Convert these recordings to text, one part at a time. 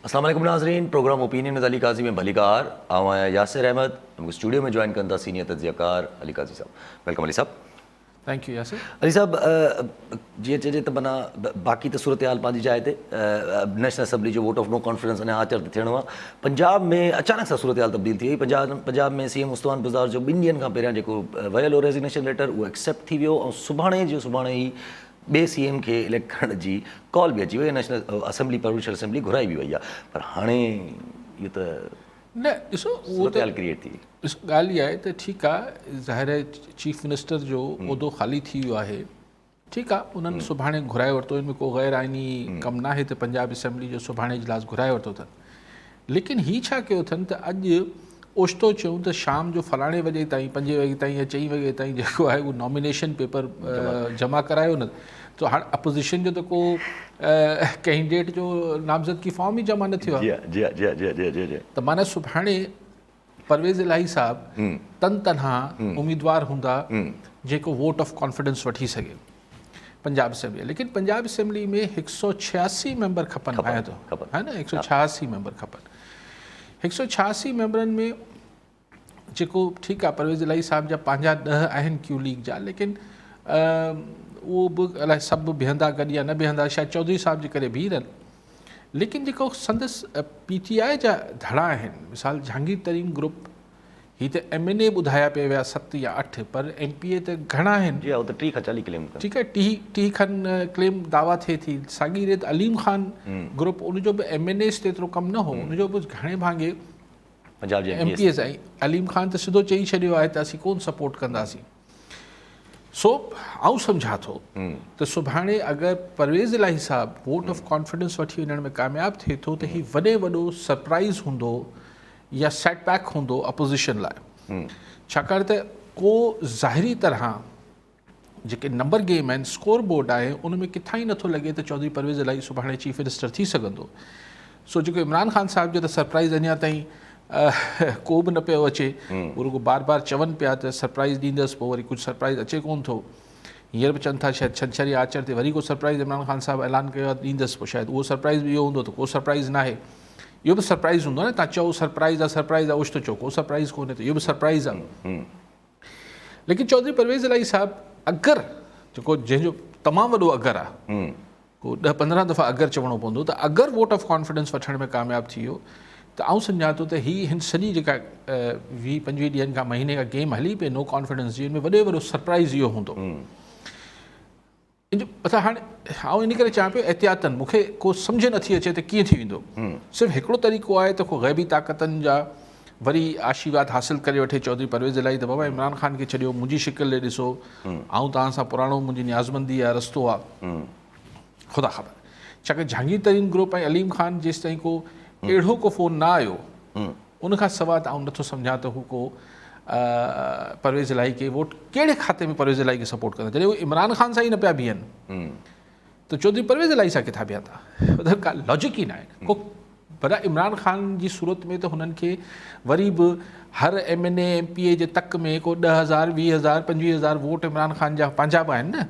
اسلام عليڪم ناظرين programme opinion with Ali Qazi ۾ ڀليڪار آئون آهيان ياسر احمد مون کي اسٽوڊيو ۾ جوائن ڪن ٿا سينيئر تجزيه ڪار علي قاضي صاحب welcome Ali صاحب. Thank you Yasir. Ali صاحب جيئن چئجي ته معنيٰ باقي ته صورتحال پنهنجي جاء تي نيشنل اسيمبلي جو ووٽ آف نو ڪانفيڊنس اڃا آچر تي ٿيڻو آهي پنجاب ۾ اچانڪ سان صورتحال تبديل ٿي وئي پنجاب پنجاب ۾ سي ايم عثمان بزدار جو ٻن ڏينهن کان پهريان جيڪو ويل هو ريزگنيشن ليٽر اهو ايڪسيپٽ ٿي ويو ۽ سڀاڻي جو سڀاڻي ئي ٻئي سي ايم کي اليڪٽ ڪرڻ جي ڪال به اچي وئي نيشنل اسيمبلي پروونشل اسيمبلي گهرائي به وئي آهي پر هاڻي اهو ته نه ڏسو اهو ته صورتحال ڪريئيٽ ٿي وئي. ڏسو ڳالهه اها آهي ته ٺيڪ آهي ظاهر آهي چيف منسٽر جو عهدو خالي ٿي ويو آهي ٺيڪ آهي انهن سڀاڻي گهرائي ورتو ان ۾ ڪو غير آئيني ڪم ناهي ته پنجاب اسيمبلي جو سڀاڻي اجلاس گهرائي ورتو اٿن ليڪن هي ڇا ڪيو اٿن ته اڄ اوچتو چيون ته شام جو فلاڻي وڄي تائين پنجين وڳي تائين يا چئين وڳي تائين جيڪو آهي اهو نامينيشن پيپر جمع ڪرايو نه ته هاڻ اپوزيشن جو ته ڪو ڪينڊيڊيٽ جو نامزدگي فارم ئي جمع نه ٿيو آهي جي جي جي جي جي جي ته معنيٰ سڀاڻي پرويز الاهي صاحب تن تنها اميدوار هوندا جيڪو ووٽ آف ڪانفيڊنس وٺي سگهي پنجاب اسيمبلي ليڪن پنجاب اسيمبلي ۾ هڪ سو ڇياسي ميمبر کپن ڀانئان ٿو ها نه هڪ سو ڇهاسي ميمبر کپن هڪ سو ڇهاسي ميمبرن ۾ جيڪو ٺيڪ آهي پرويز الاهي صاحب جا پنهنجا ڏهه آهن ڪيو ليگ جا ليڪن اهو به الائي سڀ بيهندا گڏ يا نه بيهندا شايد چوڌري صاحب جي ڪري بيهي رهن ليڪن جيڪو سندس پي ٽي آء جا ڌڙا آهن مثال جهانگير ترين گروپ هي ته ايم اين اي ٻڌايا پئي ويا ست يا اٺ پر ايم پي اي ته گهڻا آهن جي ها ته 30 کان 40 ڪليم ٺيڪ آهي 30 30 کن ڪليم دعويٰ ٿئي ٿي ساڳي ريت عليم خان گروپ ان جو به ايم اين ايز تي ايترو ڪم نه هو ان جو به گهڻي ڀاڱي پنجاب جي ايم پي ايز ۽ عليم خان ته سڌو چئي ڇڏيو آهي ته اسين ڪون سپورٽ ڪنداسين سو آئون سمجهان ٿو ته سڀاڻي اگر پرويز الاهي صاحب ووٽ آف ڪانفيڊنس وٺي وڃڻ ۾ ڪامياب ٿئي ٿو ته هي وڏي وڏو سرپرائز هوندو يا سيٽ بيڪ هوندو اپوزيشن لاء ڇاڪاڻ ته ڪو ظاهري طرح جيڪي نمبر گيم آهن اسڪور بورڊ آهي ان ۾ ڪٿان ئي نٿو لڳي ته چوڌري پرويز الاهي سڀاڻي چيف منسٽر ٿي سگهندو سو جيڪو عمران خان صاحب جو ته سرپرائز اڃا تائين ڪو به نه پيو اچي هو رڳو بار بار چون پيا ته سرپرائز ڏيندس پوء وري ڪجهه سرپرائز اچي ڪون ٿو هينئر به چون ٿا شايد ڇنڇر يا آچر تي وري ڪو سرپرائز عمران خان صاحب اعلان ڪيو آهي ڏيندس پوء شايد اهو سرپرائز به اهو هوندو ته ڪو سرپرائز ناهي اهو به سرپرائز هوندو نه تان چئو سرپرائز آهي سرپرائز آهي اوچتو چئو ڪو سرپرائز ڪونهي ته اهو به سرپرائز آهي ليڪن چوڌري پرويز الاهي صاحب اگر جيڪو جنهن جو تمام وڏو اگر آ ڪو ڏهه پندرهن دفعا اگر چوڻو پوندو ته اگر ووٽ آف ڪانفيڊنس وٺڻ ۾ ڪامياب ٿي ويو ته آئون سمجهان ٿو ته هي هن سڄي جيڪا ويهه پنجويهه ڏينهن کان مهيني کان گيم هلي پئي نو ڪانفيڊنس جي ان ۾ وڏو وڏو سرپرائز اهو هوندو. ان جو مطلب هاڻي آئون ان ڪري چوان پيو احتياطن مون کي ڪو سمجهه نٿي اچي ته ڪيئن ٿي ويندو صرف هڪڙو طريقو آهي ته ڪو غيبي طاقتن جا وري آشيرواد حاصل ڪري وٺي چوڌري پرويز الاهي ته بابا عمران خان کي ڇڏيو منهنجي شڪل ڏي ڏسو آئون توهان سان پراڻو منهنجي نيازمندي آهي رستو آهي خدا خبر ڇاڪاڻ جهانگير ترين گروپ ۽ عليم خان جيستائين ڪو اهڙو ڪو فون نه آيو ان کان سواء ته آئون نٿو سمجهان ته هو ڪو پرويز الاهي کي ووٽ ڪهڙي کاتي ۾ پرويز الاهي کي سپورٽ ڪندا جڏهن هو عمران خان سان ئي نه پيا بيهن ته چوڌري پرويز الاهي سان ڪٿان بيهندا مطلب ڪا لاجڪ ئي ناهي ڪو ڀلا عمران خان جي صورت ۾ ته هنن کي وري به هر M N A M P A جي تڪ ۾ ڪو 10000 20000 25000 ووٽ عمران خان جا پنهنجا به آهن نه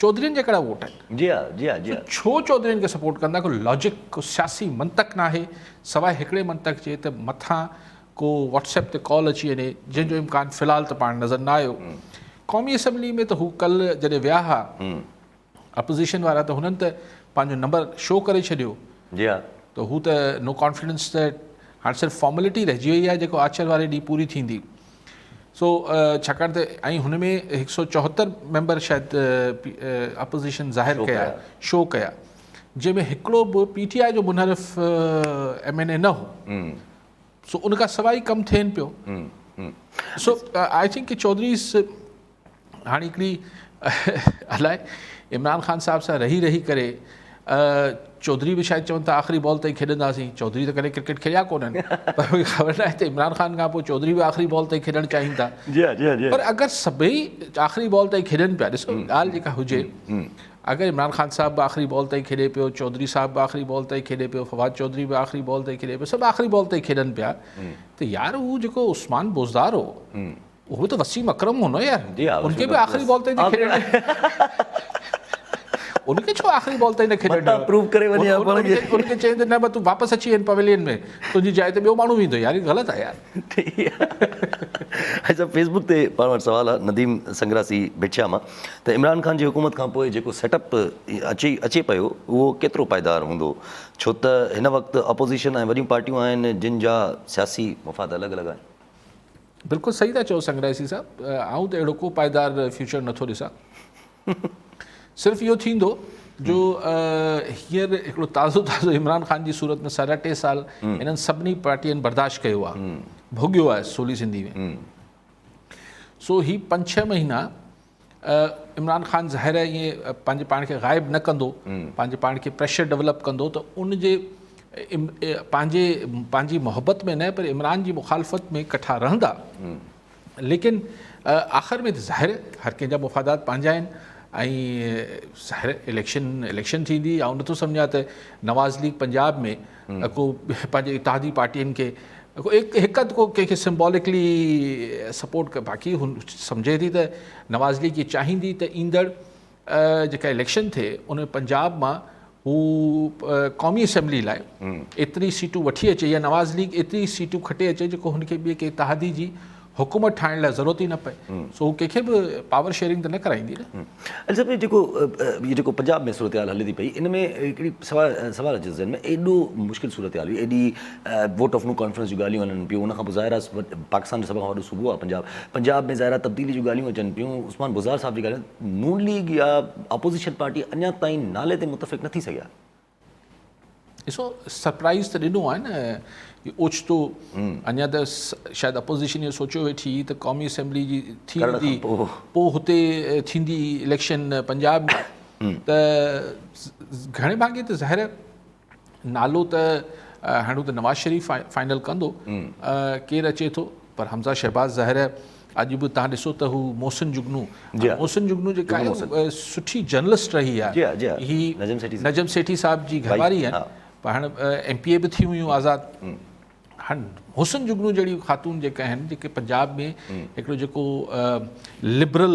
چوڌرين جا ڪهڙا ووٽ آهن جي ها جي ها جي ها ڇو چوڌرين کي سپورٽ ڪندا ڪو لاجڪ ڪو سياسي منطق ناهي سواء هڪڙي منطق جي ته مٿان ڪو واٽس ايپ تي ڪال اچي وڃي جنهن جو امڪان في الحال ته پاڻ نظر نه آيو. قومي اسيمبلي ۾ ته هو ڪلهه جڏهن ويا ها اپوزيشن وارا ته هنن ته پنهنجو نمبر شو ڪري ڇڏيو جي ها ته هو ته نو ڪانفيڊنس ته هاڻ صرف فارملٽي رهجي وئي آهي جيڪو آچر واري ڏينهن پوري ٿيندي سو ڇاڪاڻ ته ۽ هن ۾ هڪ سو چوهتر ميمبر شايد اپوزيشن ظاهر ڪيا شو ڪيا جنهن ۾ هڪڙو به پي ٽي آء جو منحرف ايم اين اي نه هو سو ان کان سواء ئي ڪم ٿين پيو سو I think ڪي چوڌريز هاڻي هڪڙي الائي عمران خان صاحب سان رهي رهي ڪري چوڌري به شايد چون ٿا آخري بال تائين کيڏنداسين چوڌري ته ڪڏهن ڪرڪيٽ کيڏيا ڪونهن پر مونکي خبر ناهي ته عمران خان کان پوء چوڌري به آخري بال تائين کيڏڻ چاهين ٿا جي جي جي پر اگر سڀئي آخري بال تائين کيڏن پيا ڏسو ڳالهه جيڪا هجي اگر عمران خان صاحب به آخري بال تائين کيڏي پيو، چوڌري صاحب به آخري بال تائين کيڏي پيو، فواد چوڌري به آخري بال تائين کيڏي پيو، سڀ آخري بال تائين کيڏن پيا ته يار هو جيڪو عثمان بوزدار هو اهو ته وسيم اڪرم هو نه يار ان کي به آخري بال تائين کيڏڻ ان کي ڇو آخري بال تائين نه کيڏڻ ڏيو؟ پروف ڪري وڃي ها پاڻ کي. ان کي چئين ته نه بس تون واپس اچي وڃ پويلين ۾ تنهنجي جاء تي ٻيو ماڻهو ويندو يار هي غلط آهي يار. اچا صاحب فيس بڪ تي پاڻ وٽ سوال آهي نديم سنگراسي ڀٽشا مان ته عمران خان جي حڪومت کان پوء جيڪو سيٽ اپ اچي اچي پيو اهو ڪيترو پائيدار هوندو ڇو ته هن وقت اپوزيشن ۽ وڏيون پارٽيون آهن جن جا سياسي مفاد الڳ الڳ آهن. بلڪل صحيح ٿا چئو سنگراسي صاحب آئون ته اهڙو ڪو پائيدار فيوچر نٿو ڏسان. صرف اهو ٿيندو جو هينئر هڪڙو تازو تازو عمران خان جي صورت ۾ ساڍا ٽي سال هنن سڀني پارٽين برداشت ڪيو آهي ڀوڳيو آهي سولي سنڌي ۾ سو هي پنج ڇهه مهينا عمران خان ظاهر آهي ائين پنهنجي پاڻ کي غائب نه ڪندو پنهنجي پاڻ کي پريشر ڊولپ ڪندو ته ان جي پنهنجي پنهنجي محبت ۾ نه پر عمران جي مخالفت ۾ ڪٺا رهندا ليڪن آخر ۾ ته ظاهر هر ڪنهن جا مفادات پنهنجا آهن ۽ ظاهر اليڪشن اليڪشن ٿيندي آئون نٿو سمجهان ته نواز ليگ پنجاب ۾ ڪو پنهنجي اتحادي پارٽين کي ڪو هڪ اڌ ڪو ڪنهن کي سمبولڪلي سپورٽ باقي هن سمجهي ٿي ته نواز ليگ چاهيندي ته ايندڙ جيڪا اليڪشن ٿئي ان ۾ پنجاب مان هو قومي اسيمبلي لاء ايتري سيٽون وٺي اچي يا نواز ليگ ايتري سيٽون کٽي اچي جيڪو هن کي ٻئي ڪنهن اتحادي جي حڪومت ٺاهڻ لاء ضرورت ئي نه پئي سو هو ڪنهن کي به پاور شيئرنگ ته نه ڪرائيندي نه. علي صاحب جيڪو هي جيڪو پنجاب ۾ صورتحال هلي ٿي پئي ان ۾ هڪڙي سوال سوال اچي ٿو ذهن ۾ ايڏو مشڪل صورتحال هئي ايڏي ووٽ آف نو ڪانفيڊنس جون ڳالهيون هلن پيون ان کان پوء ظاهر آهي پاڪستان جو سڀ کان وڏو صوبو آهي پنجاب پنجاب ۾ ظاهر آهي تبديلي جون ڳالهيون اچن پيون عثمان بزدار صاحب جي ڳالهيون نون ليگ يا اپوزيشن پارٽي اڃا تائين نالي تي متفق نه ٿي سگهيا. ڏسو سرپرائز ته ڏنو آهي نه اوچتو اڃا ته شايد اپوزيشن اهو سوچيو ويٺي هئي ته قومي اسيمبلي جي ٿي ويندي پوء هتي ٿيندي اليڪشن پنجاب ۾ ته گهڻي ڀاڱي ته ظاهر نالو ته هاڻي ته نواز شريف فائنل ڪندو ڪير اچي ٿو پر حمزه شهباز ظاهر آهي اڄ به تهان ڏسو ته هو محسن جگنو محسن جگنو جيڪا آهي سٺي جرنلسٽ رهي آهي هي نجم سيٺي صاحب جي گهرواري آهن پر هاڻي ايم پي اي به ٿي هيون آزاد هاڻ حسن جگنو جهڙيون خاتون جيڪي آهن جيڪي پنجاب ۾ هڪڙو جيڪو لبرل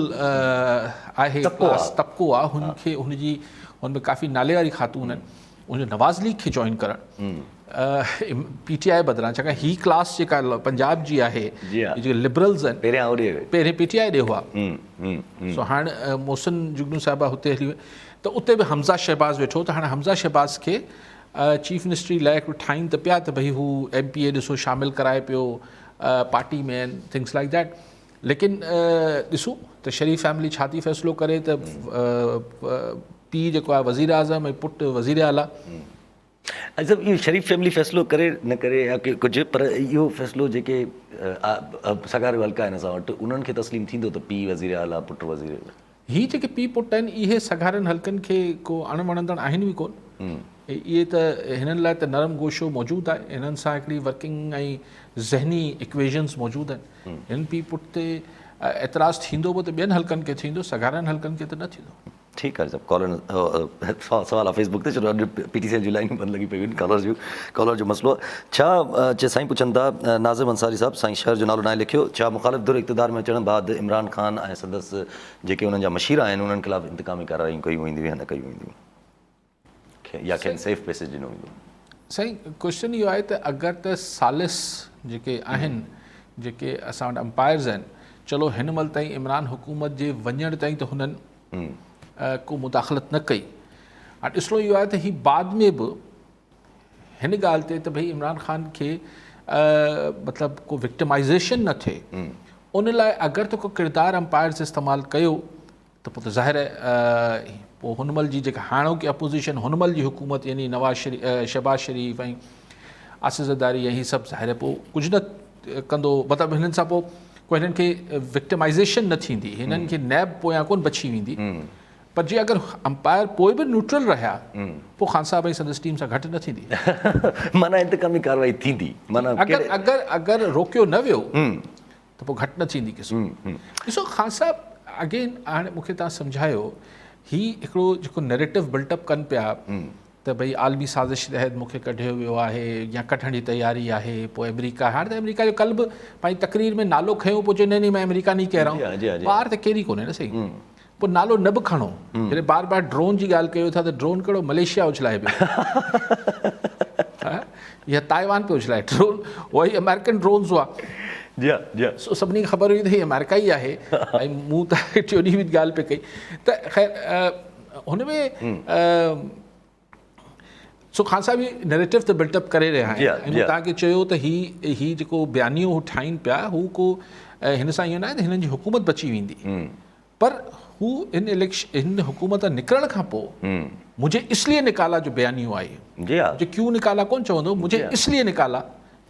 آهي ڪلاس طبقو آهي هن کي هن جي هن ۾ ڪافي نالي واري خاتون آهن ان جو نواز ليگ کي جوائن ڪرڻ پي ٽي آء بدران ڇاڪاڻ هي ڪلاس جيڪا پنجاب جي آهي جيڪي لبرلز آهن پهرين پي ٽي آء ڏي هئا سو هاڻ محسن جگنو صاحبه هتي هلي وئي ته اتي به حمزه شهباز ويٺو ته هاڻ حمزه شهباز کي چيف منسٽري لاء هڪڙو ٺاهين ته پيا ته ڀئي هو ايم پي اي ڏسو شامل ڪرائي پيو پارٽي ۾ ۽ ٿنگس لائڪ that ليڪن ڏسون ته شريف فيملي ڇا ٿي فيصلو ڪري ته پيء جيڪو آهي وزير اعظم ۽ پٽ وزير اعليٰ. اچا اهو شريف فيملي فيصلو ڪري نه ڪري يا ڪجهه پر اهو فيصلو جيڪي سگهاريو حلقا آهن اسان وٽ انهن کي تسليم ٿيندو ته پيء وزير اعليٰ پٽ وزير هي جيڪي پيء پٽ آهن اهي سگهارن حلقن کي ڪو اڻ وڻندڙ آهن به ڪونه. اهي ته هنن لاء ته نرم گوشو موجود آهي. هنن سان هڪڙي ورڪنگ ۽ ذهني اڪويشنز موجود آهن. هنن پيء پٽ تي اعتراض ٿيندو به ته ٻين حلقن کي ٿيندو، سگهارن حلقن کي ته نه ٿيندو. ٺيڪ آهي صاحب ڪالر سوال آ فيس بڪ تي ڇو اڄ پي ٽي سي ايل جون لائنون بند لڳي پيون آهن ڪالر جو ڪالر جو مسئلو آهي ڇا چي سائين پڇن ٿا ناظم انصاري صاحب سائين شهر جو نالو ناهي لکيو ڇا مخالف ڌر اقتدار ۾ اچڻ بعد عمران خان ۽ سندس جيڪي انهن جا مشير آهن انهن خلاف انتقامي ڪارروايون ڪيون وينديون يا نه ڪيون وينديون يا کين سيف پيسيج ڏنو ويندو. سائين ڪوئسچن اهو آهي ته اگر ته ثالث جيڪي آهن جيڪي اسان وٽ امپائرز آهن چلو هن مهل تائين عمران حڪومت جي وڃڻ تائين ته هنن ڪو مداخلت نه ڪئي هاڻ ڏسڻو اهو آهي ته هي بعد ۾ به هن ڳالهه تي ته ڀئي عمران خان کي مطلب ڪو وڪٽمائزيشن نه ٿئي ان لاء اگر ته ڪو ڪردار امپائرز استعمال ڪيو ته پوء ته ظاهر آهي پوء هن مهل جي جيڪا هاڻوڪي اپوزيشن هن مهل جي حڪومت يعني نواز شريف شهباز شريف ۽ آصف زرداري ۽ هي سڀ ظاهر آهي پوء ڪجهه نه ڪندو مطلب هنن سان پوء ڪو هنن کي وڪٽمائزيشن نه ٿيندي هنن کي نيب پويان ڪونه بڇي ويندي پر جي اگر امپائر پوء به نيوٽرل رهيا پوء خان صاحب ۽ سندس ٽيم سان گهٽ نه ٿيندي. معنيٰ انتقامي ڪارروائي ٿيندي معنيٰ اگر اگر اگر روڪيو نه ويو ته پوء گهٽ نه ٿيندي قسم. ڏسو خان صاحب اگين هاڻي مون کي توهان سمجهايو هي هڪڙو جيڪو نيريٽو بلٽ اپ ڪن پيا ته ڀئي عالمي سازش تحت مون کي ڪڍيو ويو آهي يا ڪڍڻ جي تياري آهي پوء آمريڪا هاڻي ته آمريڪا جو ڪل به پنهنجي تقرير ۾ نالو کنيو پوء چيو نه نهين مين آمريڪا نهين ڪهه رها هون ٻار ته ڪير ئي ڪونهي نه سهي. پوء نالو نه به کڻو. جڏهن بار بار ڊرون جي ڳالهه ڪيو ٿا ته ڊرون ڪهڙو ملائيشيا اڇلائي پيو يا تائيوان پيو اڇلائي ڊرون اهي ئي آمريڪن ڊرونز هئا. جي ها جي ها. سو سڀني کي خبر هئي ته هي آمريڪا ئي آهي ۽ مون ته ٽيون ڏينهن به ڳالهه پئي ڪئي ته خير هن ۾ سو خان صاحب هي نيريٽو ته بلٽ اپ ڪري رهيا آهن ۽ مون توهان کي چيو ته هي هي جيڪو بيانيو هو ٺاهين پيا هو ڪو هن سان اهو نه آهي ته هنن جي حڪومت بچي ويندي پر هو هن اليڪشن هن حڪومت نڪرڻ کان پوء مجھي اس ليي نڪالا جو بيانيو آهي جي ها مجھي ڪيون نڪالا ڪون چوندو مجھي اس ليي نڪالا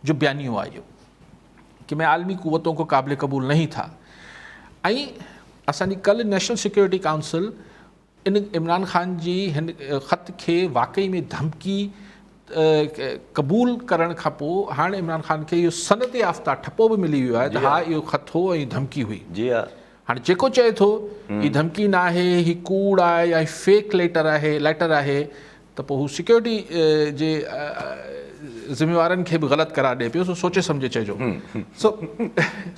جو بيانيو آهي ڪي مين عالمي قوتون کو قابل قبول نہیں تھا ۽ اسان جي ڪل نيشنل سيڪيورٽي ڪائونسل ان عمران خان جي هن خط کي واقعي ۾ ڌمڪي قبول ڪرڻ کان پوء هاڻ عمران خان کي اهو صنعت يافته ٺپو به ملي ويو آهي ته ها اهو خط هو ۽ ڌمڪي هئي. جي ها. هاڻ جيڪو چئي ٿو هي ڌمڪي نه آهي هي ڪوڙ آهي يا هي فيڪ ليٽر آهي ليٽر آهي ته پوء هو سيڪيورٽي جي ذميوارن کي به غلط قرار ڏئي پيو سو سوچي سمجهي چئجو. سو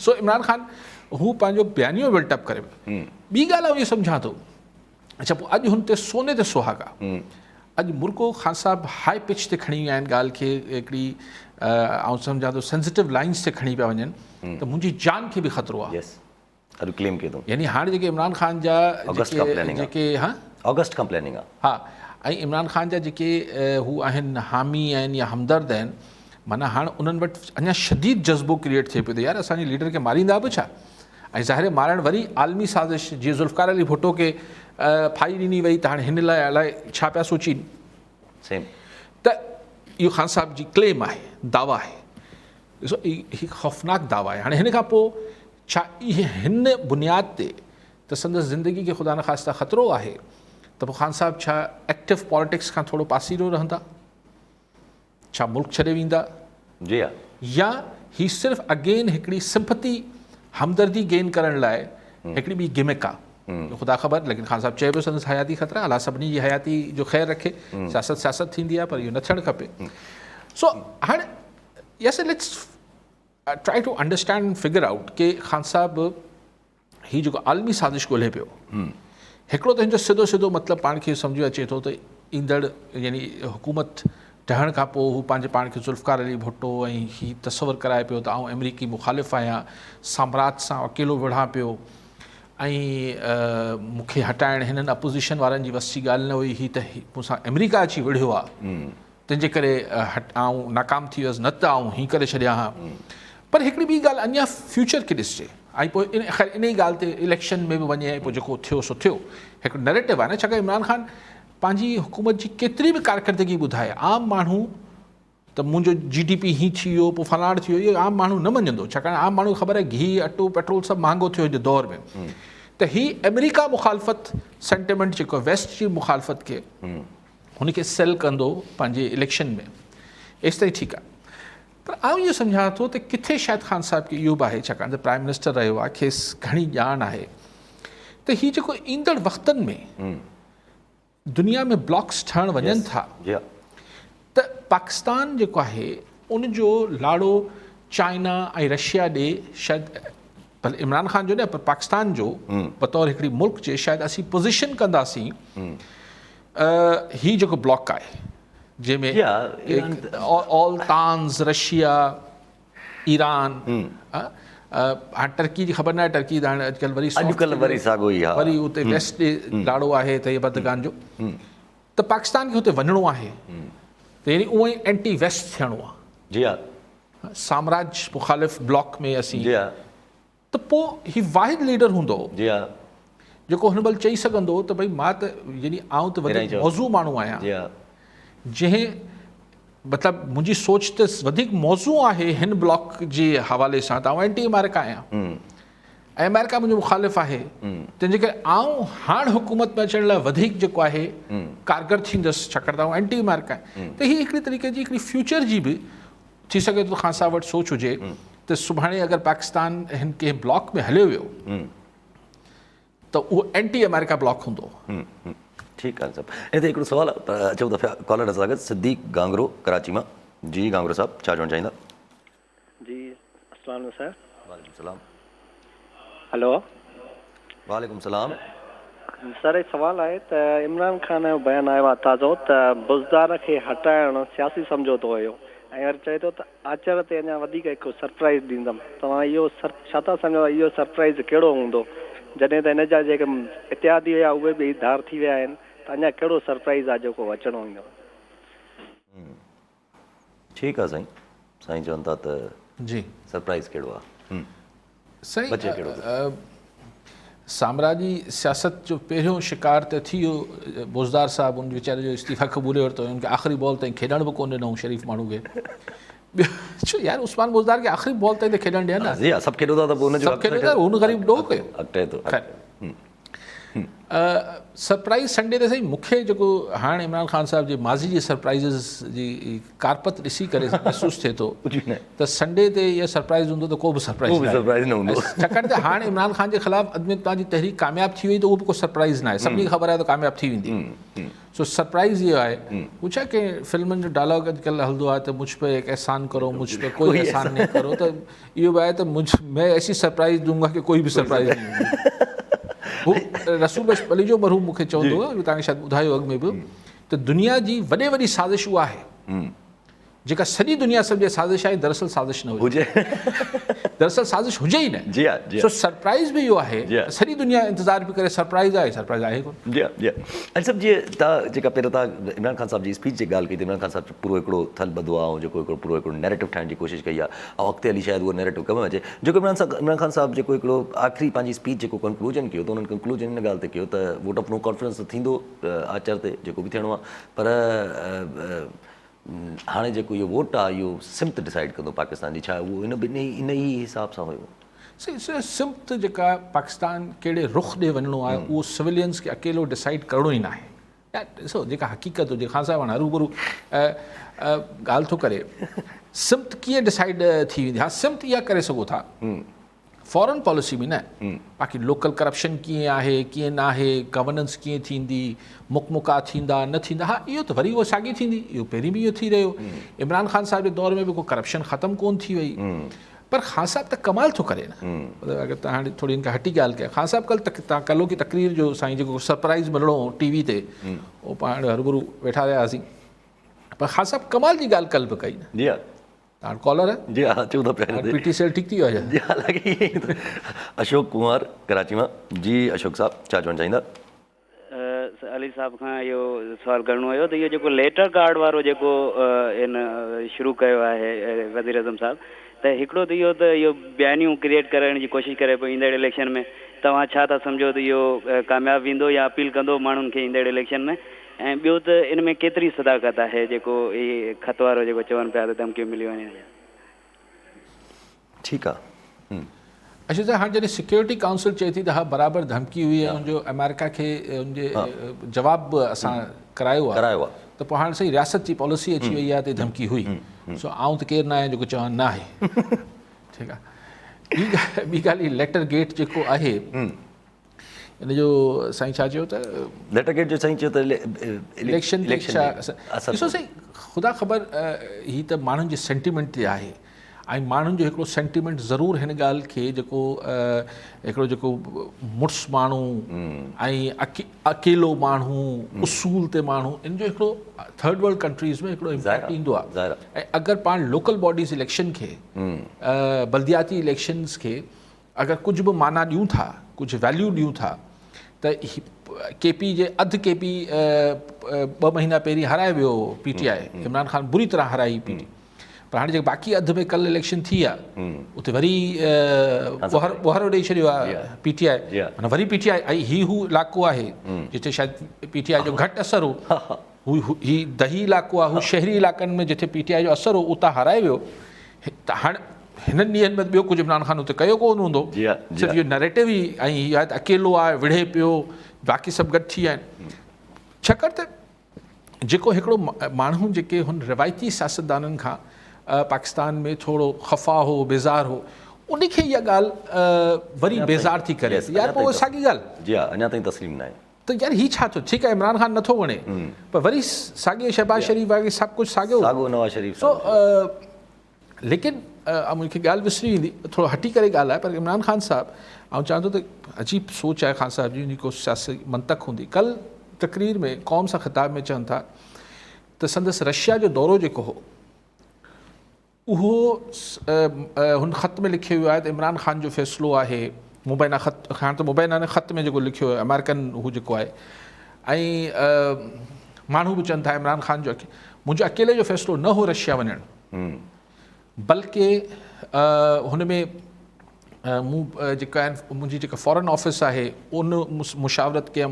سو عمران خان هو پنهنجو بيانيو بلٽ اپ ڪري پيو. ٻي ڳالهه آئون اهو سمجهان ٿو اڇا پوء اڄ هن تي سوني تي سهاڳا اڄ مرڪو خان صاحب هاء پچ تي کڻي ويا آهن ڳالهه کي هڪڙي آئون سمجهان ٿو سينسيٽو لائنس تي کڻي پيا وڃن ته منهنجي جان کي به خطرو آهي يس اڄ ڪليم ڪيو اٿئون يعني هاڻي جيڪي عمران خان جا جيڪي ها آگسٽ کان پلاننگ آهي ها ۽ عمران خان جا جيڪي هو آهن حامي آهن يا همدرد آهن معنيٰ هاڻ انهن وٽ اڃا شديد جذبو ڪريئيٽ ٿئي پيو ته يار اسان جي ليڊر کي ماريندا به ڇا ۽ ظاهر آهي مارڻ وري عالمي سازش جيئن ذوالفقار علي ڀٽو کي ڦاهي ڏني وئي ته هاڻي هن لاء الائي ڇا پيا سوچين. سيم. ته اهو خان صاحب جي ڪليم آهي، دعويٰ آهي. ڏسو هي خوفناڪ دعويٰ آهي. هاڻي هن کان پوء ڇا اهي هن بنياد تي ته سندس زندگي کي خدا نخواسته خطرو آهي ته پوء خان صاحب ڇا ايڪٽو پاليٽڪس کان ٿورو پاسيرو رهندا؟ ڇا ملڪ ڇڏي ويندا؟ جي ها. يا هي صرف اگين هڪڙي سمپٿي، همدردي گين ڪرڻ لاء هڪڙي ٻي گمڪ آ. خدا خبر ليڪن خان صاحب چئي پيو سندس حياتي خطرا الله سڀني جي حياتي جو خير رکي سياست سياست ٿيندي آ پر اهو نه ٿيڻ کپي سو هاڻ yes let's try to understand and figure out ڪي خان صاحب هي جيڪو عالمي سازش ڳولهي پيو هڪڙو ته هن جو سڌو سڌو مطلب پاڻ کي سمجهه اچي ٿو ته ايندڙ يعني حڪومت ڊهڻ کان پوء هو پنهنجي پاڻ کي ذوالفقار علي ڀٽو ۽ هي تصور ڪرائي پيو ته آئون آمريڪي مخالف آهيان سامراج سان اڪيلو وڙهان پيو ۽ مون کي هٽائڻ هنن اپوزيشن وارن جي وس جي ڳالهه نه هئي هي ته مون سان آمريڪا اچي وڙهيو آهي تنهن جي ڪري آئون ناڪام ٿي ويس نه ته آئون هين ڪري ڇڏيان ها. پر هڪڙي ٻي ڳالهه اڃا فيوچر کي ڏسجي ۽ پوء خير انهي ڳالهه تي اليڪشن ۾ به وڃي ۽ پوء جيڪو ٿيو سو ٿيو. هڪڙو نيريٽو آهي نه ڇاڪاڻ عمران خان پنهنجي حڪومت جي ڪيتري به ڪارڪردگي ٻڌائي عام ماڻهو ته منهنجو جي ڊي پي هين ٿي ويو پوء فلاڻ ٿي ويو اهو عام ماڻهو نه مڃندو ڇاڪاڻ عام ماڻهو کي خبر آهي گيهه اٽو پيٽرول سڀ مهانگو ٿيو هن جي دور ۾ ته هي آمريڪا مخالفت سينٽيمينٽ جيڪو ويسٽ جي مخالفت کي هن کي سيل ڪندو پنهنجي اليڪشن ۾ ايستائين ٺيڪ آهي پر آئون اهو سمجهان ٿو ته ڪٿي شايد خان صاحب کي اهو به آهي ڇاڪاڻ ته پرائم منسٽر رهيو آهي کيس گهڻي ڄاڻ آهي ته هي جيڪو ايندڙ وقتن ۾ دنيا ۾ بلاڪس ٺهڻ وڃن ٿا ته پاڪستان جيڪو آهي ان جو لاڙو چائنا ۽ رشيا ڏي شايد ڀلي عمران خان جو نه پر پاڪستان جو بطور هڪڙي ملڪ جي شايد اسين پوزيشن ڪنداسين هي جيڪو بلاڪ آهي جنهن ۾ آل تانز رشيا ايران هاڻ ٽرڪي جي خبر ناهي ٽرڪي ته هاڻي اڄڪلهه وري اڄڪلهه وري ساڳو ئي وري اتي ويسٽ ڏي لاڙو آهي ته هي بدگان جو ته پاڪستان کي اتي وڃڻو آهي ته يعني اونئن ئي اينٽي ويسٽ ٿيڻو آهي جي ها سامراج مخالف بلاڪ ۾ اسين جي ها ته پوء هي واحد ليڊر هوندو جي ها جيڪو هن مهل چئي سگهندو ته ڀئي مان ته يعني آئون ته وڌيڪ موضوع ماڻهو آهيان جي ها جنهن مطلب منهنجي سوچ ته وڌيڪ موضوع آهي هن بلاڪ جي حوالي سان ته آئون اينٽي آمريڪا آهيان ۽ آمريڪا منهنجو مخالف آهي تنهن جي ڪري آئون هاڻ حڪومت ۾ اچڻ لاء وڌيڪ جيڪو آهي ڪارگر ٿيندس ڇاڪاڻ ته آئون اينٽي آمريڪا آهيان ته هي هڪڙي طريقي جي هڪڙي فيوچر جي به ٿي سگهي ٿو خان صاحب وٽ سوچ هجي ته سڀاڻي اگر پاڪستان هن ڪنهن بلاڪ ۾ هليو ويو ته اهو اينٽي آمريڪا بلاڪ هوندو. ٺيڪ آهي صاحب هتي هڪڙو سوال اچون ٿا ڪالر سان گڏ صديق گانگرو ڪراچي مان جي گانگرو صاحب ڇا چوڻ چاهيندا. جي السلام عليڪم سر. وعليڪم السلام. هلو. وعليڪم السلام. سر هڪ سوال آهي ته عمران خان جو بيان آيو آهي تازو ته بوزدار کي هٽائڻ سياسي سمجهوتو هيو ۽ وري چئي ٿو ته آچر تي اڃا وڌيڪ هڪ سرپرائز ڏيندم توهان اهو ڇا ٿا سمجهو اهو سرپرائز ڪهڙو هوندو جڏهن ته هن جا جيڪي اتحادي هيا اهي به ڌار ٿي ويا آهن ته اڃا ڪهڙو سرپرائز آهي جيڪو اچڻو هوندو. ٺيڪ آ سائين سائين چون ٿا ته جي سرپرائز ڪهڙو آ سائين سامراجي سياست جو پهريون شڪار ته ٿي ويو بوزدار صاحب ان ويچاري جو استعيفا قبولي ورتو ان کي آخري بال تائين کيڏڻ به ڪونه ڏنو شريف ماڻهو کي ڇو يار عثمان بوزدار کي آخري بال تائين ته کيڏڻ ڏين نه جي سڀ کيڏو ٿا ته پوء ان جو سڀ کيڏو ٿا هن غريب ڏوهه ڪيو اڳتي ٿو خير سرپرائز سنڊي تي سائين مونکي جيڪو هاڻ عمران خان صاحب جي ماضي جي سرپرائزز جي ڪارپت ڏسي ڪري محسوس ٿئي ٿو ته سنڊي تي اهو سرپرائز هوندو ته ڪو به سرپرائز نه هوندو ڇاڪاڻ ته هاڻ عمران خان جي خلاف عدم اعتماد جي تحريڪ ڪامياب ٿي وئي ته اهو به ڪو سرپرائز نه آهي سڀني کي خبر آهي ته ڪامياب ٿي ويندي سو سرپرائز اهو آهي هو ڇا ڪنهن فلمن جو ڊائلاگ اڄڪلهه هلندو آهي ته مجھ پي هڪ احسان ڪرو مجھ پي ڪوئي احسان نه ڪرو ته اهو به آهي ته مجھ مين ايسي سرپرائز دونگا ڪي ڪوئي به سرپرائز نه هو رسول بخش پليجو مرحوم مون کي چوندو هو توهان کي شايد ٻڌايو اڳ ۾ به ته دنيا جي وڏي وڏي سازش اها آهي جيڪا سڄي دنيا سمجهي سازش آهي دراصل سازش نه هجي دراصل سازش هجي ئي نه جي ها جي سو سرپرائز به اهو آهي سڄي دنيا انتظار پئي ڪري سرپرائز آهي سرپرائز آهي ڪونه جي ها جي ها ۽ سڀ جي تا جيڪا پهريون تا عمران خان صاحب جي اسپيچ جي ڳالهه ڪئي ته عمران خان صاحب پورو هڪڙو ٿل ٻڌو آهي ۽ جيڪو هڪڙو پورو هڪڙو نيريٽو ٺاهڻ جي ڪوشش ڪئي آهي ۽ اڳتي هلي شايد اهو نيريٽو ڪم اچي جيڪو عمران صاحب عمران خان صاحب جيڪو هڪڙو آخري پنهنجي اسپيچ جيڪو ڪنڪلوجن ڪيو ته انهن ڪنڪلوجن ان ڳالهه تي ڪيو ته ووٽ آف نو ڪانفيڊنس ته ٿيندو آچر تي جيڪو به ٿيڻو آهي پر هاڻي جيڪو اهو ووٽ آهي اهو سمت ڊسائيڊ ڪندو پاڪستان جي ڇا اهو ان به ان ئي حساب سان هيو. سائين سمت جيڪا پاڪستان ڪهڙي رخ ڏي وڃڻو آهي اهو سويلينز کي اڪيلو ڊسائيڊ ڪرڻو ئي ناهي. يار ڏسو جيڪا حقيقت هجي خان صاحب هاڻي هروڀرو ڳالهه ٿو ڪري سمت ڪيئن ڊسائيڊ ٿي ويندي ها سمت اها ڪري سگهو ٿا فارن پاليسي ۾ نه باقي لوڪل ڪرپشن ڪيئن آهي ڪيئن نه آهي گورننس ڪيئن ٿيندي مڪ مڪا ٿيندا نه ٿيندا ها اهو ته وري اهو ساڳي ٿيندي اهو پهرين به اهو ٿي رهيو عمران خان صاحب جي دور ۾ به ڪو ڪرپشن ختم ڪون ٿي وئي پر خان صاحب ته ڪمال ٿو ڪري نه مطلب اگر تان هاڻي ٿوري ان کان هٽي ڳالهه ڪيان خان صاحب ڪل تان ڪلهوڪي تقرير جو سائين جيڪو سرپرائز ملڻو هو ٽي وي تي اهو پاڻ هربرو ويٺا رهيا هئاسين پر خان صاحب ڪمال جي ڳالهه ڪل به ڪئي نه جي ها تان ڪالر جي ها چون ٿا پيا پي ٽي سيل ٺيڪ ٿي ويو آهي جي ها لڳي اشوڪ ڪمار ڪراچي مان جي اشوڪ صاحب ڇا چوڻ چاهيندا علي صاحب کان اهو سوال ڪرڻو هيو ته اهو جيڪو ليٽر ڪارڊ وارو جيڪو ان شروع ڪيو آهي وزير اعظم صاحب ته هڪڙو ته اهو ته اهو بيانيون ڪريئيٽ ڪرڻ جي ڪوشش ڪري پيو ايندڙ اليڪشن ۾ توهان ڇا ٿا سمجهو ته اهو ڪامياب ويندو يا اپيل ڪندو ماڻهن کي ايندڙ اليڪشن ۾ ۽ ٻيو ته ان ۾ ڪيتري صداقت آهي جيڪو هي خط وارو جيڪو چون پيا ته ڌمڪيون مليون آهن. ٺيڪ آ. اچا ته هاڻ جڏهن سيڪيورٽي ڪائونسل چئي ٿي ته ها برابر ڌمڪي هئي ۽ ان جو آمريڪا کي ان جي جواب به اسان ڪرايو آهي ته پوء هاڻ سائين رياست جي پاليسي اچي وئي آهي ته ڌمڪي هئي سو آئون ته ڪير نه آهيان جيڪو چوان نه آهي ٺيڪ آهي ٻي ڳالهه هي ليٽر گيٽ جيڪو آهي ان جو سائين ڇا چيو ته ليٽر گيٽ جو سائين چيو ته اليڪشن تي ڇا ڏسو سائين خدا خبر هي ته ماڻهن جي سينٽيمينٽ تي آهي ۽ ماڻهن جو هڪڙو سينٽيمينٽ ضرور هن ڳالهه کي جيڪو هڪڙو جيڪو مڙس ماڻهو ۽ اڪيلو ماڻهو اصول تي ماڻهو ان جو هڪڙو ٿرڊ ورلڊ ڪنٽريز ۾ هڪڙو امپيڪٽ ايندو آهي ۽ اگر پاڻ لوڪل باڊيز اليڪشن کي بلدياتي اليڪشنز کي اگر ڪجهه به معنيٰ ڏيون ٿا، ڪجهه ويليو ڏيون ٿا ته ڪي پي جي اڌ ڪي پي ٻه مهينا پهرين هارائي ويو هو پي ٽي آء عمران خان بري طرح هارائي پي ٽي پر هاڻي جيڪي باقي اڌ ۾ ڪل اليڪشن ٿي آ اتي وري ٻوهارو ڏئي ڇڏيو آ پي ٽي آء معنيٰ وري پي ٽي آء ۽ هي هو علائقو آهي جتي شايد پي ٽي آء جو گهٽ اثر هو هو هي دهي علائقو آهي هو شهري علائقن ۾ جتي پي ٽي آء جو اثر هو اتان هارائي ويو ته هاڻ هنن ڏينهن ۾ ٻيو ڪجهه عمران خان اتي ڪيو ڪونه هوندو صرف اهو نريٽو ئي ۽ هي آهي ته اڪيلو آهي وڙهي پيو باقي سڀ گڏ ٿي ويا آهن ڇاڪاڻ ته جيڪو هڪڙو ماڻهو جيڪي هن روايتي سياستدانن کان پاڪستان ۾ ٿورو خفا هو بيزار هو ان کي اها ڳالهه وري بيزار ٿي ڪري يار پوء ساڳي ڳالهه جي ها اڃا تائين تسليم ناهي ته يار هي ڇا ٿيو ٺيڪ آهي عمران خان نٿو وڻي پر وري ساڳي شهباز شريف آهي سڀ ڪجهه ساڳيو ساڳو نواز شريف سو ليڪن مون کي ڳالهه وسري ويندي ٿورو هٽي ڪري ڳالهه آهي پر عمران خان صاحب آئون چوان ٿو ته عجيب سوچ آهي خان صاحب جي ان جي ڪو سياسي منطق هوندي ڪل تقرير ۾ قوم سان خطاب ۾ چون ٿا ته سندس رشيا جو دورو جيڪو هو اهو هن خط ۾ لکيو ويو آهي ته عمران خان جو فيصلو آهي مبينا خط هاڻ ته مبينا نه خط ۾ جيڪو لکيو ويو آمريڪن هو جيڪو آهي ۽ ماڻهو به چون ٿا عمران خان جو منهنجو اڪيلي جو فيصلو نه هو رشيا وڃڻ بلڪه هن ۾ مون جيڪا آهن منهنجي جيڪا فارن آفيس آهي ان مشاورت ڪيم